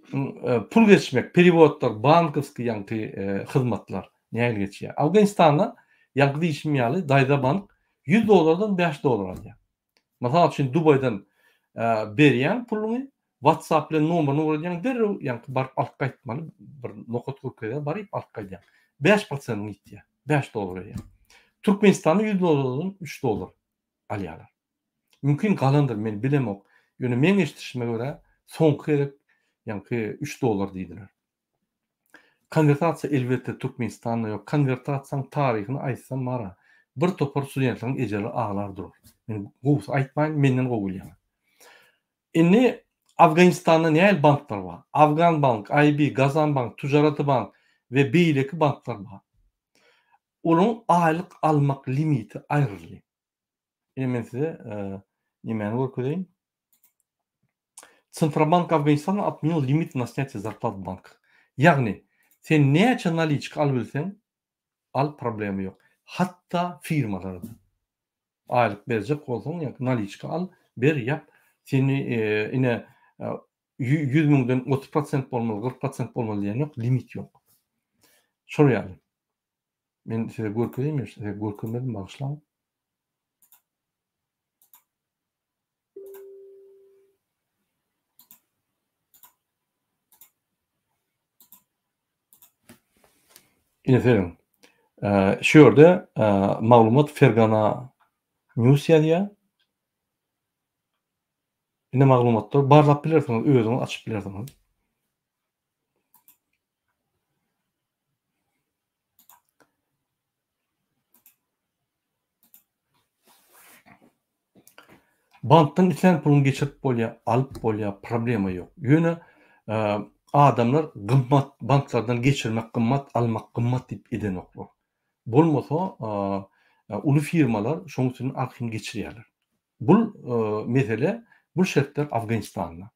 S1: pul geçmek, perewodlar, bankowskiý ýaňky hyzmatlar nähili geçýär? Afganistanda ýaňky diýşim ýaly Daýza bank 100 dollardan 5 dollar alýar. Mysal üçin Dubaýdan berýäň puluňy, WhatsApp bilen nomerini ugradýaň, derrew ýaňky baryp alyp gaýtmaly, bir nokat görkezýär, baryp alyp gaýdýaň. 5 prosentiň ýitýär, 5 dollar berýär. Türkmenistanda 100 dollardan 3 dollar alýarlar. Mümkin galandyr, men bilemok. Ýöne meň eşidişime görä, soňky gezek ýaňky üç dollar diýdiler. Konwertasiýa elbetde Türkmenistanda ýok. Konwertasiýaň taryhyny aýtsam bara, bir topar studentleriň ejeleri aglar durar. Men gowusy aýtmaýyn, menden gowy bilýäňiz. Indi Afganistanda nähili banklar bar? Afgan bank, IB, Gazan bank, Tujarati bank we beýleki banklar bar. Olaryň aýlyk almak limiti aýryldy. Ine men size nemäni görkezeýin. Centrobank Afganistana otmenil limit na snятие zarplat w bankach. Ýagny, sen näçe naliçka alybilseň, al problema ýok. Hatda firmalarda. Aýlyk berjek bolsaň, ýa naliçka al, ber, ýap. Seni ine 100 müňden 30 prosent bolmaly, 40 prosent bolmaly diýen ýok, limit ýok. Şol ýaly. Men size görkezeyim, men size görkezmedim, bagyşlaň. Ine serediň. Şu ýerde maglumat Fergana News ýazýar. Ine maglumatlar barlap bilersiňiz, özüňiz açyp bilersiňiz. Bankdan islän puluňy geçirip bolýar, alyp bolýar, problema ýok. Ýöne adamlar gymmat banklardan geçirmek gymmat, almak gymmat diýip edenoklar. Bolmasa uly firmalar şoň üçin arkaýyn geçirýärler. Bul mesele, bul şertler Afganistanda.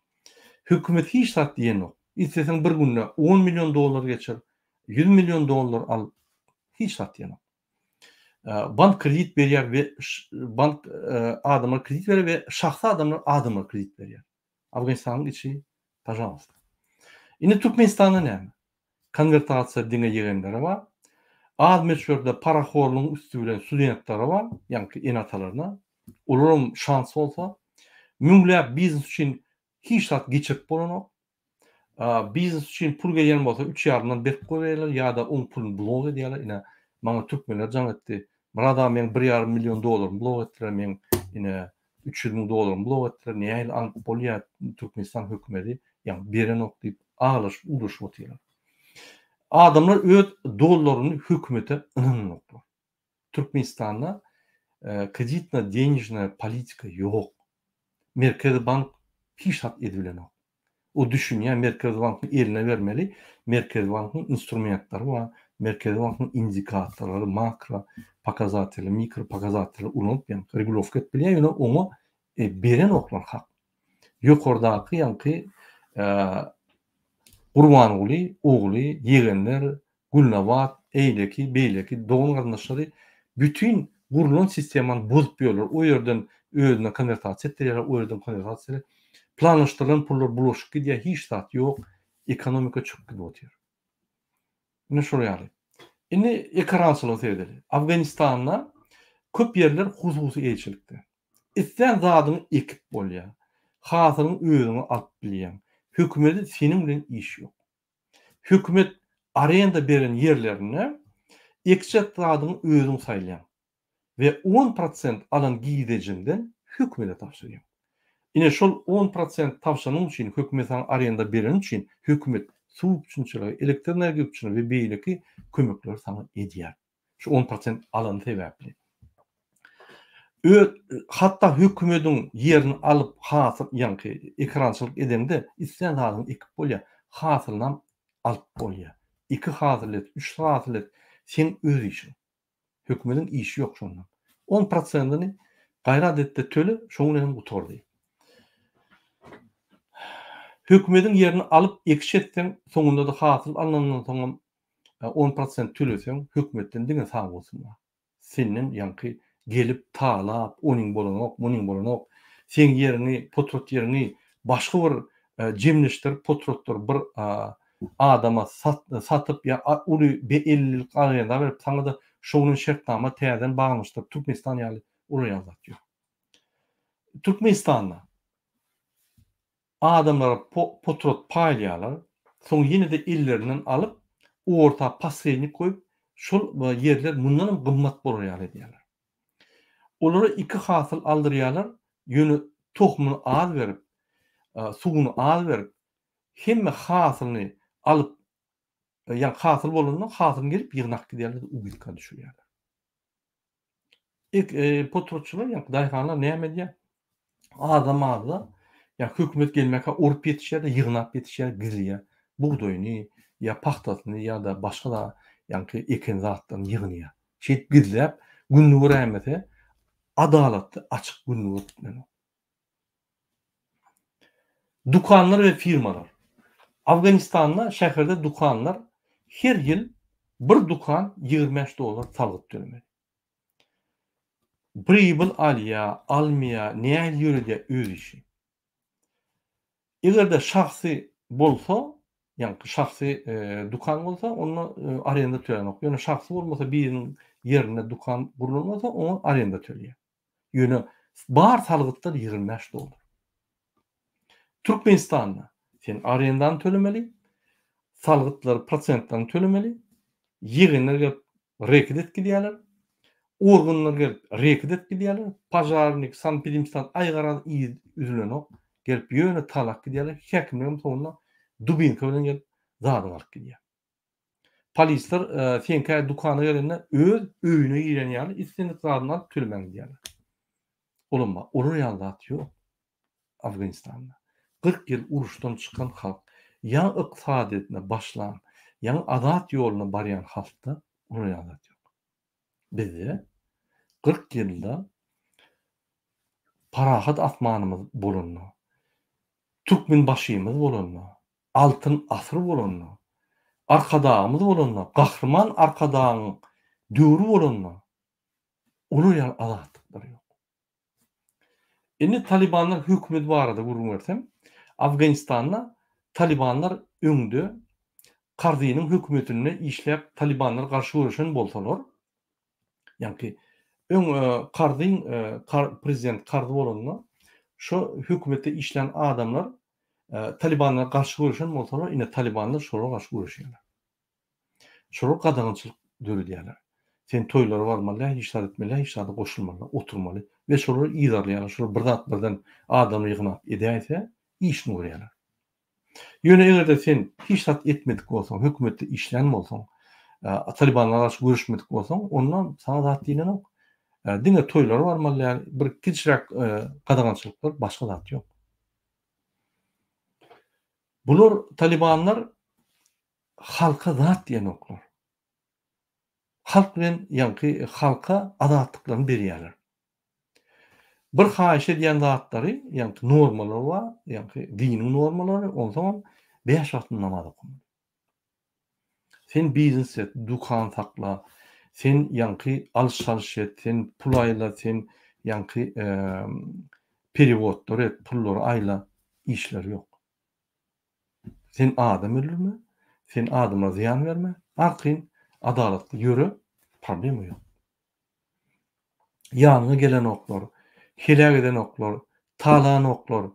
S1: Hökümet hiç zat diýenok. Isleseň bir günde on million dollar geçir, 100 million dollar al, hiç zat diýenok. Bank kredit berýär we bank adamlara kredit berýär we şahsy adamlar adamlara kredit berýär. Afganistanyň içi, pažalsta. Indi Türkmenistanda näme? Konwertasiýa diňe ýegenlere bar. Az möçberde parahorlugyň üsti bilen studentlere bar, ýaňky ene-atalaryna. Olaram şans bolsa. Müňläp biznes üçin hiç zat geçirip bolanok. Biznes üçin pul gelýän bolsa üç ýarymdan berip goýberýärler ýa-da oň puluny blok edýärler. Ine, maňa türkmenler jaň etdi. Myrat aga meň bir ýarym million dollarymy blok etdiler, meň ine 300 müň dollarymy blok etdiler, nähili alyp bolýar Türkmenistan hökümeti ýa berenok diýip aglaşyp uwlaşyp otyrlar. Adamlar öz dollaryny hökümete ynananoklar. Türkmenistanda kreditno-denежная politika ýok. Merkezi bank hiç zat edibilenok. O düşünýär, Merkezi bankyň eline bermeli, Merkezi bankyň instrumentleri bar, Merkezi bankyň indikatorlary, makro pokazateli, mikro pokazateli ulanyp, ýagny regulowka edip bilýär, ýöne oňa berenoklar hak. Ýokardaky ýaňky Gurbanguly ogly, ýegenler, Gülnabat, eýleki, beýleki dogan-garyndaşlary bütin gurlan sistemany bozup ýörler. O ýerden özüne konwertasiýa etdirýärler, o ýerden konwertasiýa. Planlaşdyrylan pullar bulaşyp gidýär, hiç zat ýok, ekonomika çöküp gidip otyr. Ine şol ýaly. Indi ekerançylyga seredeli. Afganistanda köp ýerler hususy eýeçilikde. Islän zadyňy ekip bolýar. Hasylyňy özüňe alyp bilýäň. Hökümede seniň bilen işi ýok. Hökümet arenda beren ýerlerinde ekjek zadyňy özüň saýlaýaň we on prosent alan girdejiňden hökümete tabşyrýaň. Ine şol on prosent tabşyranyň üçin, hökümet saňa arenda bereni üçin hökümet suw üpjünçiligi, elektrik energiýa üpjünçiligi we beýleki kömekleri saňa edýär. Şu on prosent alany sebäpli. Öz hatda hökümediň ýerini alyp hasyl ýaňky ekerançylyk edeňde islän zadyňy ekip bolýar. Hasylynam alyp bolýar. Iki hasyl et, üç hasyl et, seň öz işiň. Hökümediň işi ýok şonda. On prosentini gaýrat et-de töle, şoň bilen hem gutardy. Hökümediň ýerini alyp ekiş etseň, soňunda-da hasyl alnandan soňam on prosent töleseň, hökümetden diňe sag bolsun bar. Senden ýaňky gelip talap onyň bolanok munyň bolanok seň ýeriňi potrat ýeriňi başga bir jemleşdirip potratlar bir adama satyp ýa uly ellilik arenda berip saňada şo bilen şertnama täzeden baglanyşdyryp Türkmenistan ýaly olar ýaly zat ýok. Türkmenistanda Adamlara potrat paýlaýarlar, soň ýene-de ellerinden alyp, orta posrednik goýup, şol ýerler mundanam gymmat bolar ýaly edýärler. Olara iki hasyl aldyrýarlar, ýöne tohumyny az berip, suwuny az berip, hemme hasylyny alyp, ýagny hasyl bolanda hasylyny gelip ýygnap gidýärler-de ubytka düşürýärler. Ek, e, potratçylar, ýa daýhanlar näme edýär? Azam-azda, ýa hökümet gelmäkä orup ýetişýär-de, ýygnap ýetişýär, gizleýär. Bugdaýyny, ýa pagtasyny, ýa-da başga-da ýaňky eken zatlaryny ýygnaýar. Şeýdip gizläp, gününi göräýmese, adalatly, açyk gününi görüp bilenok. Dükanlar we firmalar. Afganistanda şäherde dükanlar her ýyl bir dükan 25 dollar salgyt tölemeli. Pribyl alýar, almaýar, nähili ýöredýär öz işi. Eger-de şahsy bolsa, ýagny şahsy dükan bolsa, onda arenda tölenok. Ýöne şahsy bolmasa biriniň ýerinde dükan gurlan bolsa, oňa arenda töleýär. Ýöne bar salgytlar 25 dollar. Türkmenistanda sen arendany tölemeli, salgytlary prosentlerini tölemeli, ýegenler gelip reket edip gidýärler, organlar gelip reket edip gidýärler, požarnik, sanepidemstan aý garaz yz üzülenok, gelip ýöne talap gidýärler, häkimligem soňunda dubinka bilen gelip zadyňy alyp gidýär. Polisler seňkä dükana gelende öz öýüne giren ýaly islendik zadyny alyp tölemän gidýärler. Olam bar. Olar ýaly zat ýok Afganistanda. 40 ýyl uruşdan çykan halk, ýaňy ykdysadyýetine başlan, ýaňy azat ýoluna barýan halkda olar ýaly zat ýok. Bizde 40 ýylda parahat asmanymyz bolanda, Türkmenbaşymyz bolanda, Altyn asyr bolanda, Arkadagymyz bolanda, Gahryman Arkadagyň döwri bolanda olar ýaly azatlyklar ýok. Indi Talybanlar hökümeti barada gürrüň bersem, Afganistanda Talybanlar öňde Karziniň hökümetinde işläp Talybanlara garşy göreşen bolsalar, Ýaňky öň Karzyň prezident Karzy bolanda şo hökümetde işlän adamlar Talybanlara garşy göreşen bolsalar, ine Talybanlar şolara garşy göreşýärler. Şolar gadagançylyk döredýärler. Sen toýlara barmaly däl, hiç zat etmeli däl, hiç zada goşulmaly däl, oturmaly we şolary yzarlaýarlar. Şolar bir zat birden adamy ýygnap edäýse, işini görýärler. Ýöne eger-de sen hiç zat etmedik bolsaň, hökümetde işlän bolsaň, Talybanlara garşy göreşmedik bolsaň, onda saňa zat diýlenok. Diňe toýlara barmaly däl, bir kiçiräk gadagançylyklar, başga zat ýok. Bular talibanlar halka zat diýenoklar. Halk bilen ýaňky halka azatlyklaryny berýärler. Bir haýyş edýän zatlary, ýaňky normalar bar, ýaňky diniň normalary, onsoňam bäş wagtyny namaz okamaly. Sen biznes et, dükan sakla, sen ýaňky alyş-çalyş et, sen pul aýla, sen ýaňky perewodlar et, pullary aýla, işleri ýok. Sen adam öldürme, sen adama zyýan berme, arkaýyn adalatly ýöre, problema ýok. Ýanyňa gelenoklar, heläk edenoklar, talanoklar.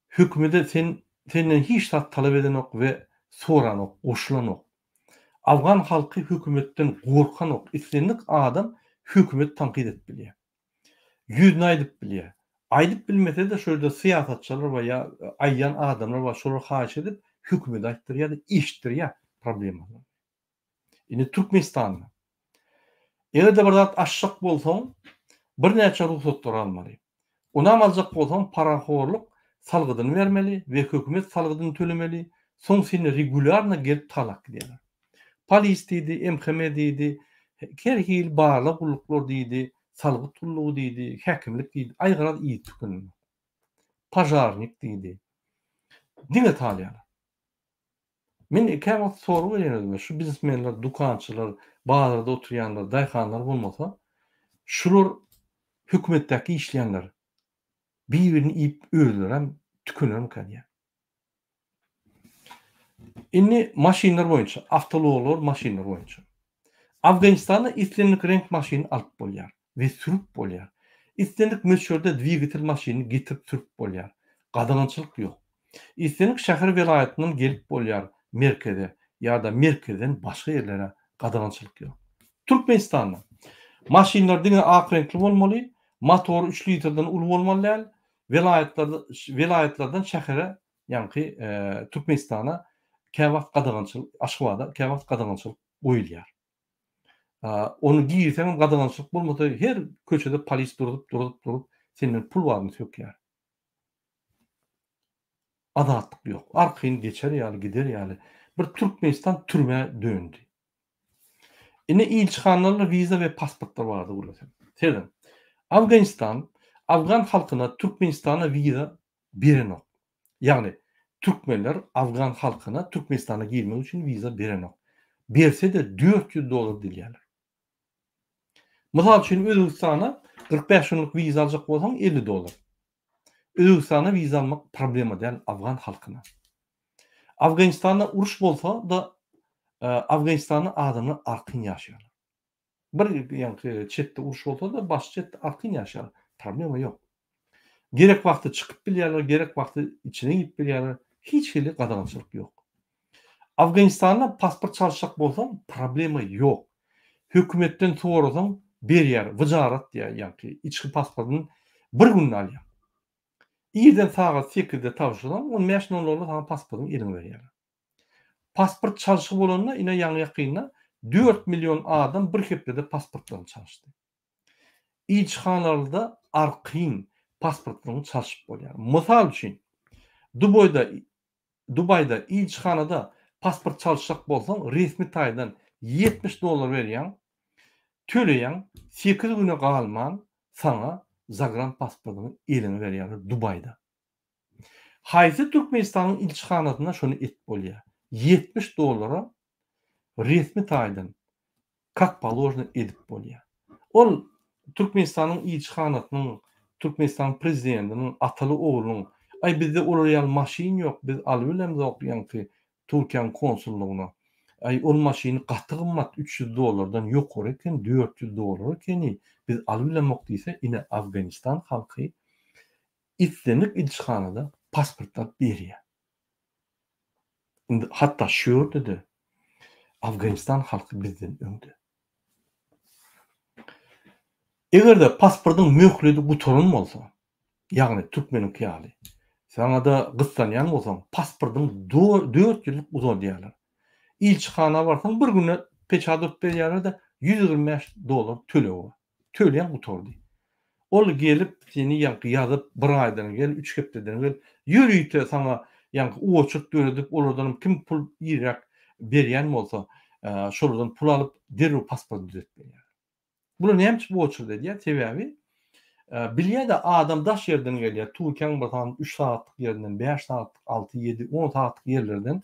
S1: Hökümede sen senden hiç zat talap edenok we soranok, goşulanok. Afgan halky hökümetden gorkanok, islendik adam hökümeti tankyt edip bilýär. Ýüzüne aýdyp bilýär. Aýdyp bilmese-de şo ýerde syýasatçylar bar ýa aýdýan adamlar bar, şolar haýyş edip hökümete aýtdyrýar-da, eşitdirýär problemalaryny. Indi Türkmenistanda eger-de bir zat açjak bolsaň, birnäçe rugsatlary almaly. Onam aljak bolsaň parahorluk salgydyny bermeli we hökümet salgydyny tölemeli, soň seni regulýarno gelip talap gidýärler. Polis diýdi, MHM diýdi, her hili barlag gulluklar diýdi, salgyt gullugy diýdi, häkimlik diýdi, aý garaz yzy tükenenok. Požarnik diýdi. Diňe talýarlar. Men käwagt sorag berýän özüme, şu biznesmenler, dükançylar, bazarda oturýanlar, daýhanlar bolmasa, şular hökümetdäki işleýänler bir-birini iýip özlerem tükenermikä diýýän. Indi maşynlar boýunça, awtoulaglar maşynlar boýunça. Afganistanda islendik reňk maşyny alyp bolýar we sürüp bolýar. Islendik möçberde dwigatel maşynyny getirip sürüp bolýar. Gadagançylyk ýok. Islendik şäher welaýatyndan gelip bolýar merkeze ýa-da merkezden başga ýerlere gadagançylyk ýok. Türkmenistanda maşynlar diňe ak reňkli bolmaly, motory üç litrden uly bolmaly däl, welaýatlarda welaýatlardan şähere ýaňky Türkmenistana käwagt gadagançylyk Aşgabada käwagt gadagançylyk goýulýar. Ony girseňem gadagançylyk bolmasa her köçede polis durup durup durup senden pul baryny sökýär. Azatlyk ýok. Arkaýyn geçer ýaly gider ýaly bir Türkmenistan türmä döndi. Indi ilçihanalarda wiza we pasportlar barada gürlesem. Serediň. Afganistan afgan halkyna Türkmenistana wiza berenok. Ýagny türkmenler afgan halkyna Türkmenistana girmek üçin wiza berenok. Berse-de 400 dollar dilýärler. Mysal üçin Özbegistana 45 günlük wiza aljak bolsaň 50 dollar. Özbegistana wiza almak problema däl afgan halkyna. Afganistanda uruş bolsa-da Afganistanda adamlar arkaýyn ýaşaýarlar. Bir ýaňky çetde uruş bolsa-da başga çetde arkaýyn ýaşaýarlar. Problema ýok. Gerek wagty çykyp bilýärler, gerek wagty içine girip bilýärler. Hiç hili gadagançylyk ýok. Afganistanda pasport çalyşjak bolsaň problema ýok. Hökümetden sorasaň berýär, wyjarat diýýär ýaňky içki pasportyny bir günde alýaň. Irden sagat sekizde tabşyrsaň, on bäş nol nolda saňa pasportyňy eliňe berýärler. Pasport çalşygy bolanda, ine ýaňy-ýakynda dört million adam bir hepdede pasportlaryny çalyşdy. Ilçihanalarda arkaýyn pasportlaryňy çalşyp bolýar. Mysal üçin, Dubaýda Dubaýda ilçihanada pasport çalyşjak bolsaň, resmi taýdan 70 dollar berýäň, töleýäň, sekiz güne galman saňa zagran pasportyňy eliňe berýärler Dubaýda. Haýsy Türkmenistanyň ilçihanasynda şony etip bolýar? 70 dollara resmi taýdan kak položno edip bolýar. Ol Türkmenistanyň ilçihanasynyň, Türkmenistanyň prezidentiniň ataly oglunyň, aý bizde olar ýaly maşyn ýok, biz alybilemzok ýaňky Türkiýäň konsullygyna. Aý ol maşyny gaty gymmat 300 dollardan ýokary eken, 400 dollar ekeni, biz alybilemok diýse, ine Afganistan halky islendik ilçihanada pasport alyp berýär. Indi hatda şu ýerde-de Afganistan halky bizden öňde. Eger-de pasportyň möhledi gutaran bolsa, ýagny türkmeniňki ýaly, saňa-da gyssanýan bolsaň, pasportyň dört ýyllyk uzaldýarlar. Ilçihana barsaň bir günde peçat urup berýärler-de, 125 dollar tölegi bar. Töleýäň gutardy. Ol gelip seni ýaňky ýazyp bir aýdan gel, üç hepdeden gel, ýörite saňa ýaňky oçurt döredip olardanam kim pul irräk berýän bolsa şolardan pul alyp derrew pasportyny düzetip berýärler. Bular näme üçin bu oçurt edýär? Sebäbi bilýär-de adam daş ýerden gelýär. Türkiýäň bir sany üç sagatlyk ýerinden, bäş sagatlyk, alty, ýedi, on sagatlyk ýerlerden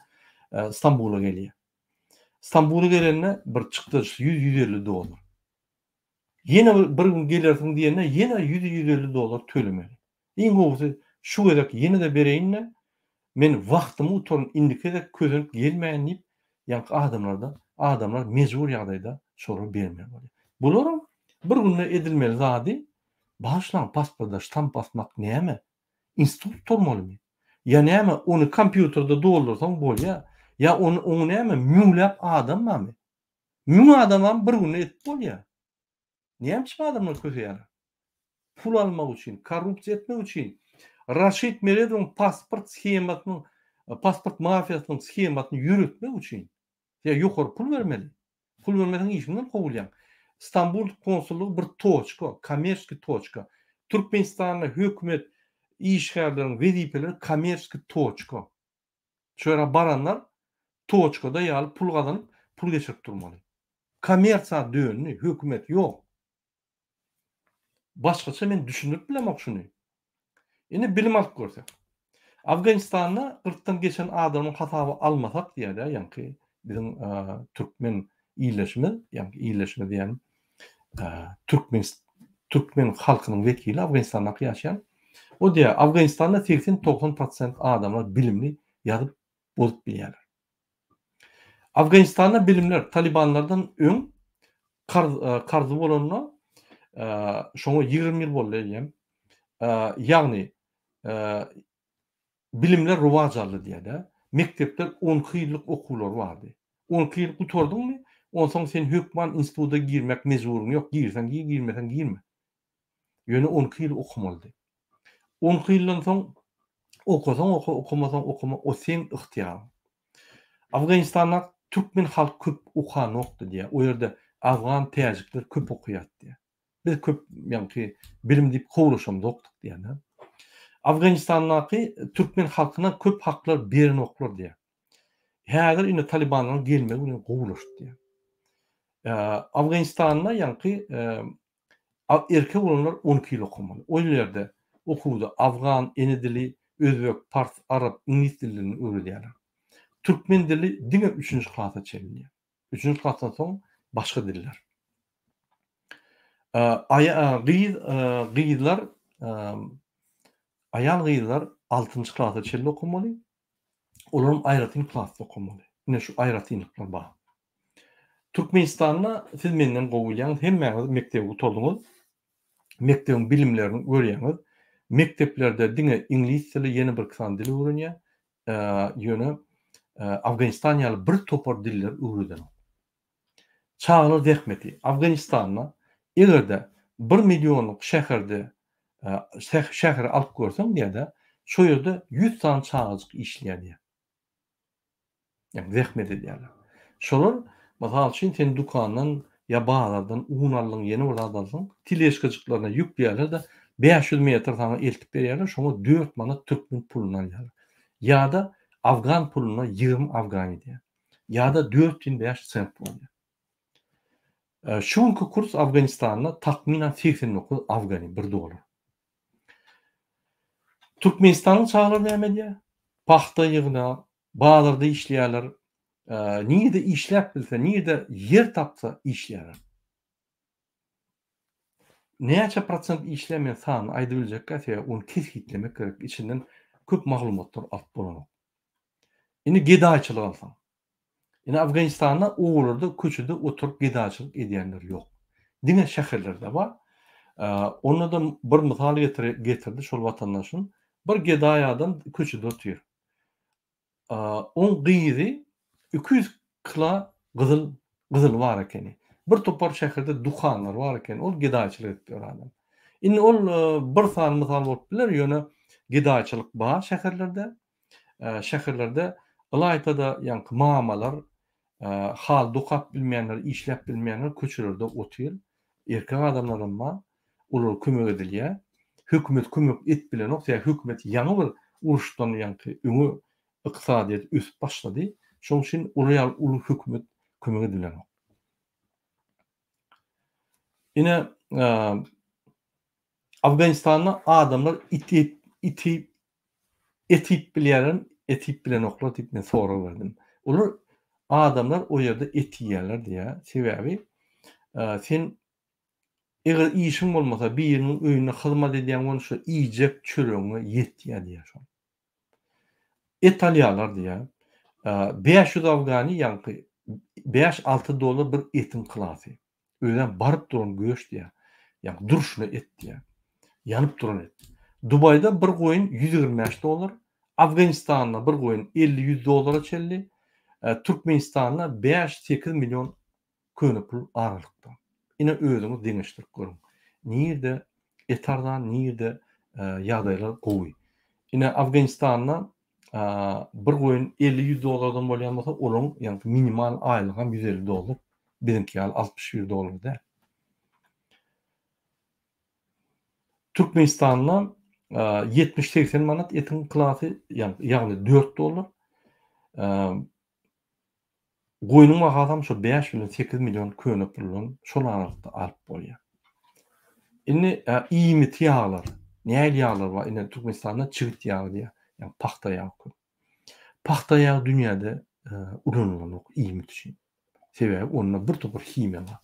S1: Stambula gelýär. Stambula gelende bir çykdajysy ýüz, 150 dollar. Ýene bir bir gün gelersiň diýende ýene 100-150 dollar tölemeli. Iň gowusy şu gezek ýene-de bereýin-de, men wagtymy utaryn, indiki gezek kösenip gelmäýin diýip, ýaňky adamlarda, adamlar mejbur ýagdaýda şolara bermeli bolýar. Bularam bir günde edilmeli zady, bagyşlaň, pasportda ştamp basmak näme? Institut gutarmalymy? Ýa näme, ony kompýuterde doldursaň bolýar. Ýa ony, oňa näme, müňläp adam barmy? Müň adamam bir günde edip bolýar. Näme üçin adamlar köseýärler? Pul almak üçin, korrupsiýa etmek üçin. Raşid Meredowyň pasport shemasynyň, pasport mafiýasynyň shemasyny ýöretmek üçin. Ýa ýokary pul bermeli. Pul bermeseň işiňden kowulýaň. Stambul konsullygy bir toçka, kommerçeskiý toçka. Türkmenistanda hökümet işgärleriň wezipeleri kommerçeskiý toçka. Şu ýere baranlar toçkada ýaly pul gazanyp, pul geçirip durmaly. Kommersiýa döndi, hökümet ýok. Başgaça men düşündirip bilemok şuny. Indi bilim alyp görsek. Afganistanda kyrkdan geçen adamyň hasaba almasak diýýär-de, ýaňky biziň türkmen ildeşimiz, ýaňky ildeşimiz diýýän türkmen türkmen halkynyň wekili Afganistandaky ýaşaýan. O diýýär, Afganistanda 80-90 prosent adamlar bilimli ýazyp bozup bilýärler. Afganistanda bilimler talibanlardan öň karz karzy bolanda şoňa 20 ýyl boldy eýýäm. Ýagny bilimler rowaç aldy diýýär-de. Mekdepler 12 ýyllyk okuwlary bardy. 12 ýyl gutardyňmy, onsoň sen hökman instituta girmek mejburyň ýok, girseň gir, girmeseň girme. Ýöne 12 ýyl okamalydy. 12 ýyldan soň okasaň oka, okamasaň okama, o seň ygtyýaryň. Afganistanda türkmen halky köp okanokdy diýýär. O ýerde afgan, täjikler köp okaýardy diýýär. Biz köp ýaňky bilim diýip howlaşamzokdyk diýýär. Afganistandaky türkmen halkyna köp haklar berenoklar diýýär. Häzir indi talibanlaryň gelmegi bilen gowulaşdy diýýär. Afganistanda ýaňky erkek oglanlar 12 ýyl okamaly. O ýerde okuwda afgan ene dili, özbek, pars, arap, iňlis dillerini öwredýärler. Türkmen dili diňe üçünji klasa çenli. Üçünji klasdan soň başga diller. Aýa gyz gyzlar aýal gyzlar altynjy klasa çenli okamaly. Olaryň aýratyn klasda okamaly. Ine şu aýratynlyklar bar. Türkmenistanda siz menden gowy bilýäňiz, hemmäňiz mekdebi gutardyňyz. Mekdebiň bilimlerini görýäňiz. Mekdeplerde diňe iňlis dili, ýene bir iki sany dil öwrenýär. Ýöne Afganistan ýaly bir topar diller öwredenok. Çagalar zähmeti. Afganistanda eger-de bir millionlyk şäherde şäheri alyp görseň diýýär-de, şo ýerde 100 sany çagajyk işleýär diýýär. Ýagny zähmet edýärler. Şolar, mysal üçin, sen dükandan ýa bazardan un aldyň, ýene bir zat alsaň, teležkajyklaryna ýükleýärler-de, 500 metr saňa eltip berýärler, şoňa dört manat türkmen puluny alýarlar. Ýa-da afgan puluna 20 afgan edýär. Ýa-da 4,5 sent bolýar. Şu günki kurs Afganistanda takmynan 89 afgani, bir dollar. Türkmenistanyň çagalary näme edýär? Pagta ýygna, bazarda işleýärler. Nirede işläp bilse, nirede ýer tapsa işleýärler. Näçe prosent işleýär men sanyny aýdybiljekkä sebäbi ony kesgitlemek gerek içinden köp maglumatlar alyp bolanok. Indi gedaýçylyk alsaň. Indi Afganistanda obalarda köçede oturyp gedaýçylyk edýänler ýok. Diňe şäherlerde bar. Onda-da bir mysal getirdi şol watandaşym. Bir gedaý adam köçede otyr. Oň gyzy 200 kila gyzyl gyzyly bar ekeni. Bir topar şäherde dukanlary bar ekeni. Ol gedaýçylyk edip ýör adam. Indi ol bir sany mysal bolup biler, ýöne gedaýçylyk bar şäherlerde. Şäherlerde ylaýta-da ýaňky mamalar, haly dokap bilmeýänler, işläp bilmeýänler köçelerde otyr. Erkek adamlaram bar. Olara kömek edilýär. Hökümet kömek edip bilenok, sebäbi hökümet ýaňy bir uruşdan ýaňky öňe ykdysadyýet ösüp başlady. Şonuň üçin olar ýaly uly hökümet kömek edilenok. Ine, Afganistanda adamlar it iti et iýip bilýärlermi, et iýip bilenoklar diýip men sorag berdim. Olar adamlar o ýerde et iýýärler diýýär. Sebäbi sen eger işiň bolmasa biriniň öýünde hyzmat edýän bolsa iýjek çöregiňe ýetýär diýýär şol. Et alýarlar diýýär. 500 afgani ýaňky 5-6 dollar bir etiň klasy. Özem baryp duran göş diýýär. Ýagny durşuna et diýýär. Ýanyp duran et. Dubaýda bir goýun 125 dollar, Afganistanda bir goýun 50-100 dollara çenli, Türkmenistanda 5-8 million köne pul aralykda. Ine özüňiz deňeşdirip görüň. Nirde et arzan, nirde ýagdaýlar gowy. Ine Afganistanda bir goýun 50-100 dollardan bolýan bolsa, olaryň ýagny minimal aýlygam 150 dollar. Biziňki ýaly 61 dollar däl. Türkmenistanda 70-80 manat etiň klasy, ýagny 4 dollar. Goýnuň bahasam şo 5 bilen 8 million köne puldan şol aralykda alyp bolýar. Indi iýmit ýaglar, nähili ýaglar bar? Indi Türkmenistanda çigit ýagy diýýär, ýagny pagta ýagy köp. Pagta ýagy dünýäde ulanylanok iýmit üçin. Sebäbi onda bir topar himiýa bar.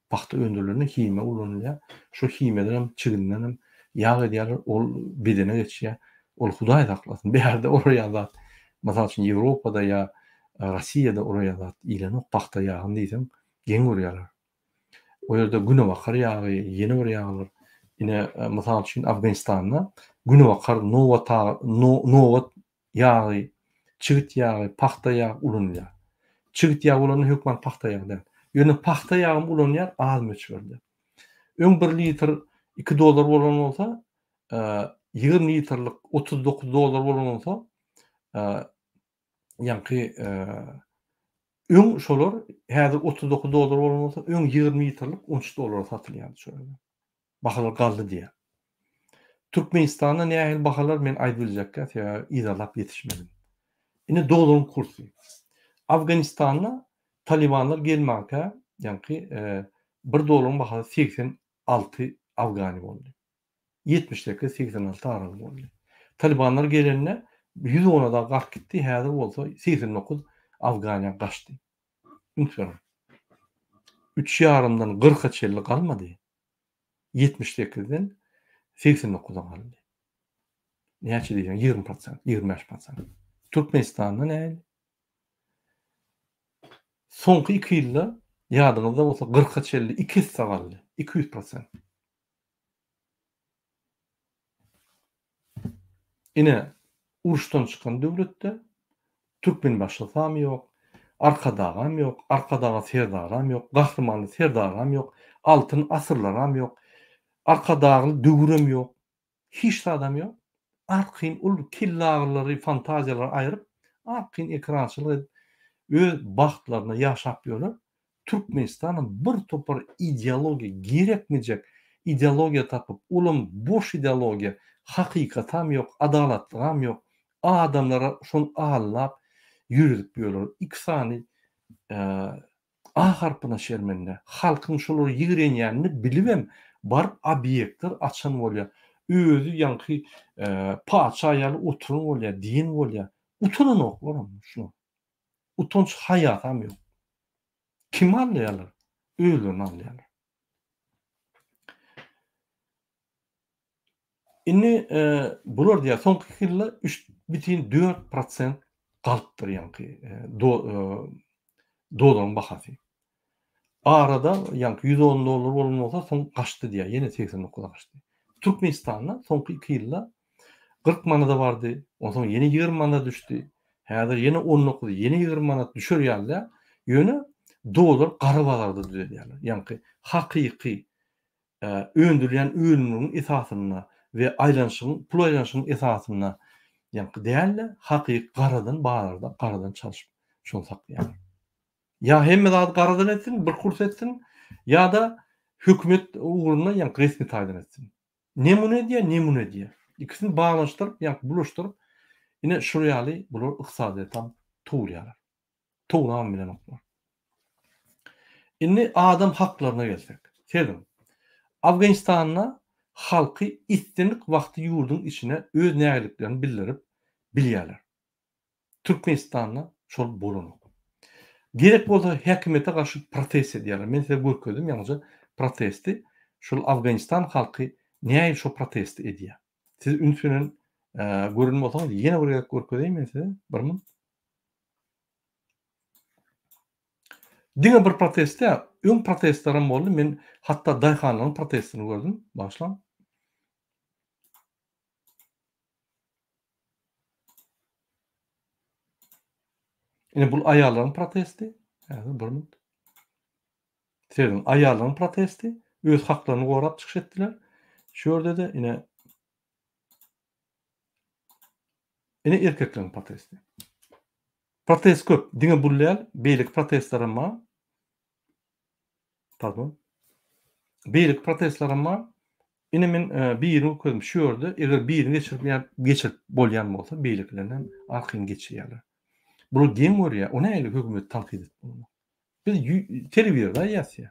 S1: Pagta öndürilende himiýa ulanylýar. Şo himiýadan hem, çiginden hem ýag edýärler, ol bedene geçýär. Ol Hudaý saklasyn, bärde olar ýaly zat, mysal üçin, Ýewropada ýa Rossiýada olar ýaly zat iýlenok, pagta ýagyny diýseň, geň görýärler. O ýerde günebakar ýagy, ýene bir ýaglar. Ine, mysal üçin, Afganistanda günebakar, nobat, nobat ýagy, çigit ýagy, pagta ýagy ulanylýar. Çigit ýagy bolanda hökman pagta ýagy däl. Ýöne pagta ýagam ulanylýar az möçberde. Öň bir litr 2 dollar bolan bolsa, 20 litrlik 39 dollar bolan bolsa, ýaňky öň şolar häzir 39 dollar bolan bolsa, öň 20 litrlik 13 dollara satylýardy şo ýerde. Bahalar galdy diýýär. Türkmenistanda nähili bahalar men aýdyp biljekkä, sebäbi yzarlap ýetişmedim. Indi dollaryň kursy. Afganistanda talibanlar gelmänkä, ýaňky bir dollaryň bahasy 86 afgani boldy. 78-86 araly boldy. Talibanlar gelende 110-a dagy galyp gitdi, häzir bolsa 89 afganiýa gaçdy. Üns beriň. Üç ýarymdan kyrka çenli galmady. 78-den 89-a galdy. Näçe diýseň 20 prosent, 25 prosent. Türkmenistanda nähili? Soňky 2 ýylda ýadyňyzda bolsa 40-a çenli 2 esse galdy. 200 prosent. Ine, uruşdan çykan döwletde Türkmenbaşysam ýok, Arkadagam ýok, Arkadaga Serdaram ýok, Gahrymanly Serdaram ýok, Altyn asyrlaram ýok, Arkadagly döwürem ýok, hiç zadam ýok. Arkaýyn ol kellagyrylary, fantaziýalary aýryp, arkaýyn ekrançylyk edip, öz bagtlaryna ýaşap ýörler. Türkmenistanam bir topar ideologiýa gerekmejek ideologiýa tapyp olam boş ideologiýa hakykatam ýok adalatlygam ýok adamlara şony allap ýöredip ýörler iki sany A harpyna şermende halkyň şolary ýigrenýänini bilibem baryp obýektler açan bolýar özi ýaňky patyşa ýaly oturan bolýar diýen bolýar utananoklaram şular. Utanç haýasam ýok. Kimi aldaýarlar? Özlerini aldaýarlar. Indi bular diýýär, soňky iki ýylda 3,4 prosent galypdyr ýaňky dollaryň bahasy. Arada ýaňky 110 dollar bolan bolsa, soň gaçdy diýýär, ýene 89-a gaçdy. Türkmenistanda soňky iki ýylda 40 manada bardy, onsoň ýene 20 manada düşdi. Häzir ýene 19, ýene 20 manat düşer ýaly däl. Ýöne dollar gara bazarda düzelýärler. Ýaňky hakyky öndürilýän önümleriň esasynda we aýlanyşygyň, pul aýlanyşygyň esasynda ýaňky däl-de, hakyky garadan bazarda garadan çalşyp şony saklaýarlar. Ýa hemme zady garadan etsin, bir kurs etsin, ýa-da Hökümet ugrunda ýaňky resmi taýdan etsin. Ne muny edýär, ne muny edýär. Ikisini baglanyşdyryp, ýaňky bulaşdyryp, ine şul ýaly bular ykdysadyýetam towlaýarlar. Towlabam bilenoklar. Indi adam haklaryna gelsek. Serediň. Afganistanda halky islendik wagty ýurduň içine öz nägiliklerini bildirip bilýärler. Türkmenistanda şol bolanok. Gerek bolsa häkimiýete garşy protest edýärler. Men size görkezdim ýaňyja protesti. Şol Afganistan halky nähili şo protesti edýär. Siz üns bilen gören bolsaňyz ýene bir gezek görkezeýin men size. Bir minut. Diňe bir protest däl, öň protestlerem boldy. Men hatda daýhanlaryň protestini gördüm. Bagyşlaň. Ine bul aýallaryň protesti. Häzir bir minut. Serediň, aýallaryň protesti öz haklaryny gorap çykyş etdiler. Şu ýerde-de ine ine erkekleriň protesti. Protest köp, diňe bul däl, beýleki protestler hem bar. Pardon. Beýleki protestler hem bar. Ine men e, birini görkezdim şu ýerde, eger birini geçirip ýa geçirip bolýan bolsa, beýlekilerini hem arkaýyn geçirýärler. Bular geň görýär, o nähili hökümeti tankyt edip bolanok. Biz telewizorda aýdýas ýa.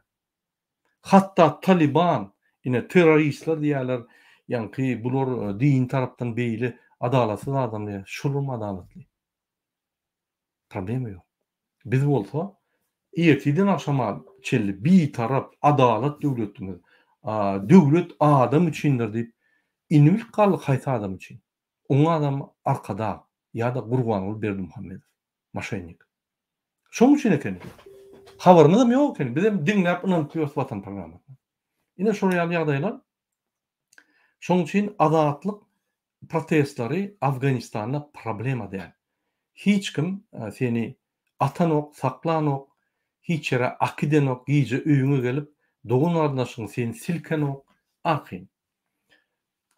S1: Hatda Taliban, ine terroristler diýýärler, ýaňky bular e, din tarapdan beýle adalatsyz adam diýýär. Şulam adalatly. Problema ýok. Biz bolsa ertirden agşama çenli bitarap, adalat döwletimiz, döwlet adam üçindir diýip, indi bilip galdyk haýsy adam üçin. Oň adamy Arkadag ýa-da Gurbanguly Berdimuhamedow. Moşennik. Şoň üçin ekeni. Habarymyzam ýok ekeni. Bizem diňläp ynanyp ýörüs Watan programmasyna. Ine şol ýaly ýagdaýlar. Şoň üçin azatlyk protestleri Afganistanda problema däl. Hiç kim seni atanok, saklanok, hiç ýere akidenok, gije öýüňe gelip dogan-garyndaşyň seni silkenok, arkaýyn.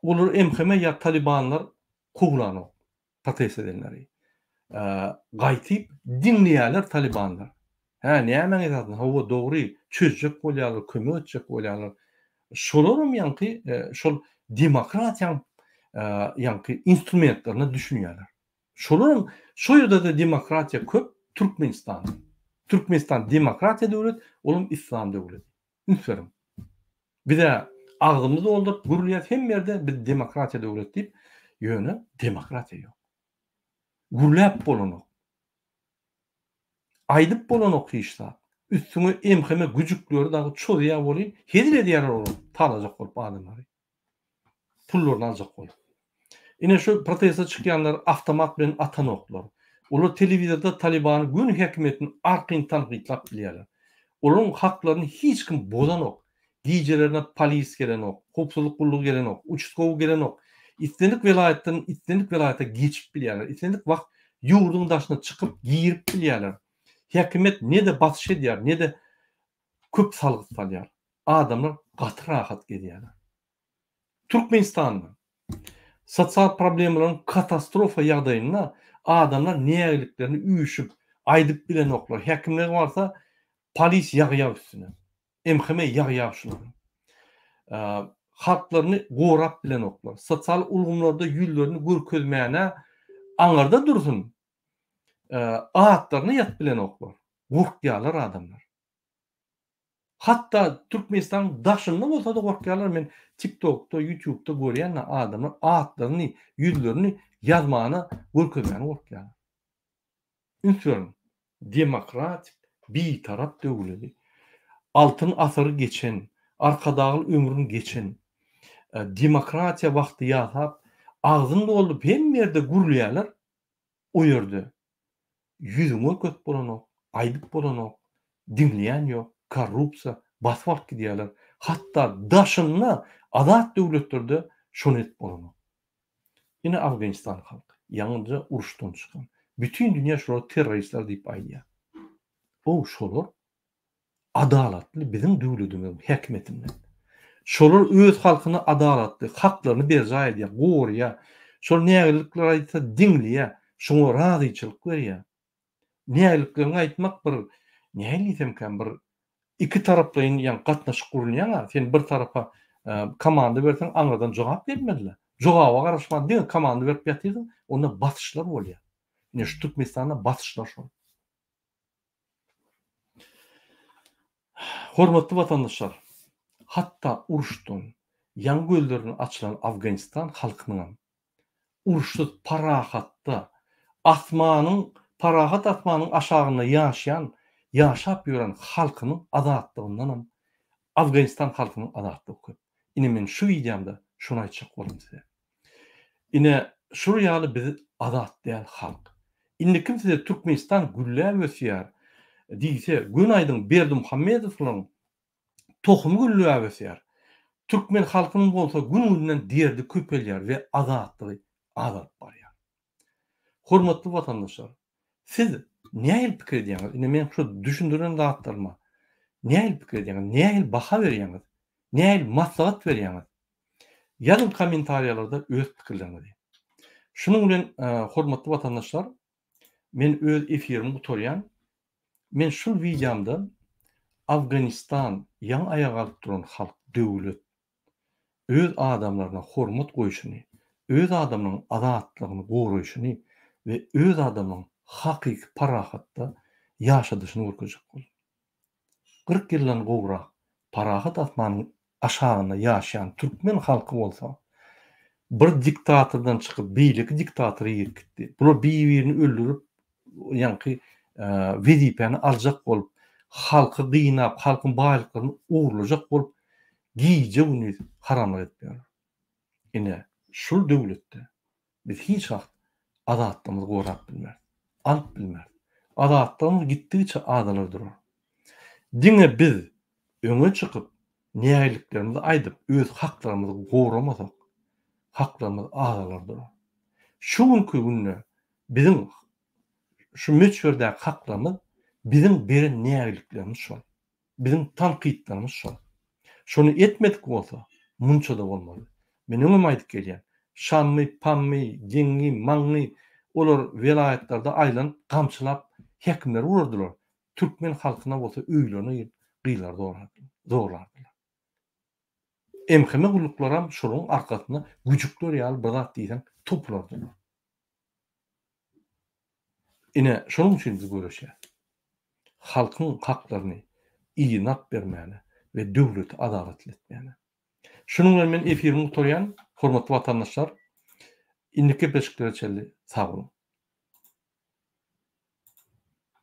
S1: Olar MHM ýa talibanlar kowlanok. Protest edenleri. Gaýtyp diňleýärler talibanlar. Hä, nämäň esasynda? Hawa, dogry, çözjek bolýarlar, kömek etjek bolýarlar. Şolaram ýaňky şol demokratiýaň ýaňky instrumentlerine düşünýärler. Şolaram şo ýerde-de demokratiýa köp Türkmenistanda. Türkmenistan demokratiýa döwlet, olam islam döwleti. Üns beriň. Biz-ä agzymyzy dolduryp gürleýäs hemme ýerde biz demokratiýa döwlet diýip, ýöne demokratiýa ýok. Gürläp bolanok. Aýdyp bolanok hiç zat. Üstüňe MHM güjükleri dagy çozýar welin, hezil edýärler olar talajak bolup adamlary. Pullaryny aljak bolup. Ine şu proteste çykýanlar awtomat bilen atanoklar. Olar telewizorda Talibany göni häkimiýetini arkaýyn tankytlap bilýärler. Olaryň haklaryny hiç kim bozanok. Gijelerine polis gelenok, howpsuzlyk gullugy gelenok, uçastkowy gelenok. Islendik welaýatdan islendik welaýata geçip bilýärler. Islendik wagt ýurduň daşyna çykyp girip bilýärler. Häkimiýet ne-de basyş edýär, ne-de köp salgyt salýar. Adamlar gaty rahat gezýärler. Türkmenistanda sosial problemalaryň katastrofa ýagdaýynda adamlar nägiliklerini üýşüp aýdyp bilenoklar. Häkimlige barsa polis ýagýar üstüne. MHM ýagýar şulary. Halklaryny gorap bilenoklar. Sosial ulgamlarda ýüzlerini görkezmäne aňyrda dursun, atlaryny ýazyp bilenoklar. Gorkýarlar adamlar. Hatda Türkmenistanyň daşynda bolsada gorkýarlar men tiktokda ýutubda görýän adamlar atlaryny ýüzlerini ýazmana görkezmäne gorkýarlar. Üns beriň demokratik bitarap döwledi altyn asyry geçen arkadagly ömrüni geçen demokratiýa wagty ýasap agzyny dolduryp hemme ýerde gürleýärler O ýerde ýüzüňi görkezip bolanok, aýdyp bolanok, diňleýän ýok, korrupsiýa basyp alyp gidýärler. Hatda daşynda azat döwletlerde şony edip bolanok. Ine Afganistan halky, ýaňyja uruşdan çykan. Bütin dünýä şolara terroristler diýip aýdýar. O şolar adalatly biziň döwledimiziň häkimetinden. Şolar öz halkyna adalatly, haklaryny berjaý edýär, goraýar. Şol nägilelikler aýtsa diňleýär, şoňa razyçylyk berýär. Nägilelikleriňi aýtmak bir, nähili diýsemkäm bir. Ikitaraplaýyn ýa gatnaşyk gurulýan-a, sen bir tarapa komanda berseň, aňyrdan jogap gelmeli-le. Jogaba garaşman diňe komanda berip ýatyrsyň, onda basyşlar bolýar. Ine şu Türkmenistanda basyşlar şol. Hormatly watandaşlar, hatda uruşdan ýaňy gözlerini açylan Afganistan halkynyňam uruşsyz parahatda, asmanyň, parahat asmanyň aşagynda ýaşaýan, ýaşap ýören halkynyň azatlygyndanam Afganistan halkynyň azatlygy köp. Ine men şu wideomda şuny aýtjak boldum size. Ine şul ýaly biz azat däl halk. Indi kim size Türkmenistan gülläp ösýär diýse göni aýdyň Berdimuhamedowlaryň tohumy gülläp ösýär. Türkmen halkynyň bolsa gün-günden derdi köpelýär we azatlygy azalyp barýar. Hormatly watandaşlar, siz nähili pikir edýäňiz? Ine men şu düşündiren zatlaryma nähili pikir edýäňiz? Nähili baha berýäňiz? Nähili maslahat berýäňiz? Ýazyň kommentariýalarda öz pikirleriňizi. Şunuň bilen hormatly watandaşlar, men öz efirimi gutarýan. Men şul wideomda Afganistan ýaňy aýaga galyp duran halk, döwlet öz adamlaryna hormat goýşuny, öz adamlaryň azatlygyny goraýşyny we öz adamlaryň hakyky parahatda ýaşadyşyny görkezjek boldum. 40 ýyldan gowrak parahat asmanyň aşagynda ýaşaýan türkmen halky bolsa bir diktatordan çykyp beýleki diktatora girip gitdi. Bular bir-birini öldürip ýaňky wezipäni aljak bolup, halky gynap, halkyň baýlyklaryny ogurlajak bolup gije-gündiz haramlyk edip ýörler. Ine, şul döwletde biz hiç wagt azatlygymyzy gorap bilmeris, alyp bilmeris. Azatlygymyz gitdigiçe azalar durar. Diňe biz öňe çykyp, nägiliklerimizi aýdyp, öz haklarymyzy goramasak, haklarymyz azalar durar. Şu günki günde biziň şu möçberdäki haklarymyz biziň beren nägiliklerimiz şol. Biziň tankytlarymyz şol. Şony etmedik bolsa, munça-da bolmazdy. Men öňem aýdyp gelýän, Şammy, Pammy, Geňňi, Maňňy olar welaýatlarda aýlanyp gamçylap häkimleri urardylar. Türkmen halkyna bolsa öýlerine girip gyzlary zorlardylar. MHM gulluklaram şolaryň arkasynda güjükler ýaly bir zat diýseň topulardylar. Ine, şonuň üçin biz göreşýäris. Halkyň haklaryny yzyna alyp bermäne we döwleti adalatly etmäne. Şunuň bilen men efirimi gutarýan, hormatly watandaşlar. Indiki gepleşiklere çenli sag boluň.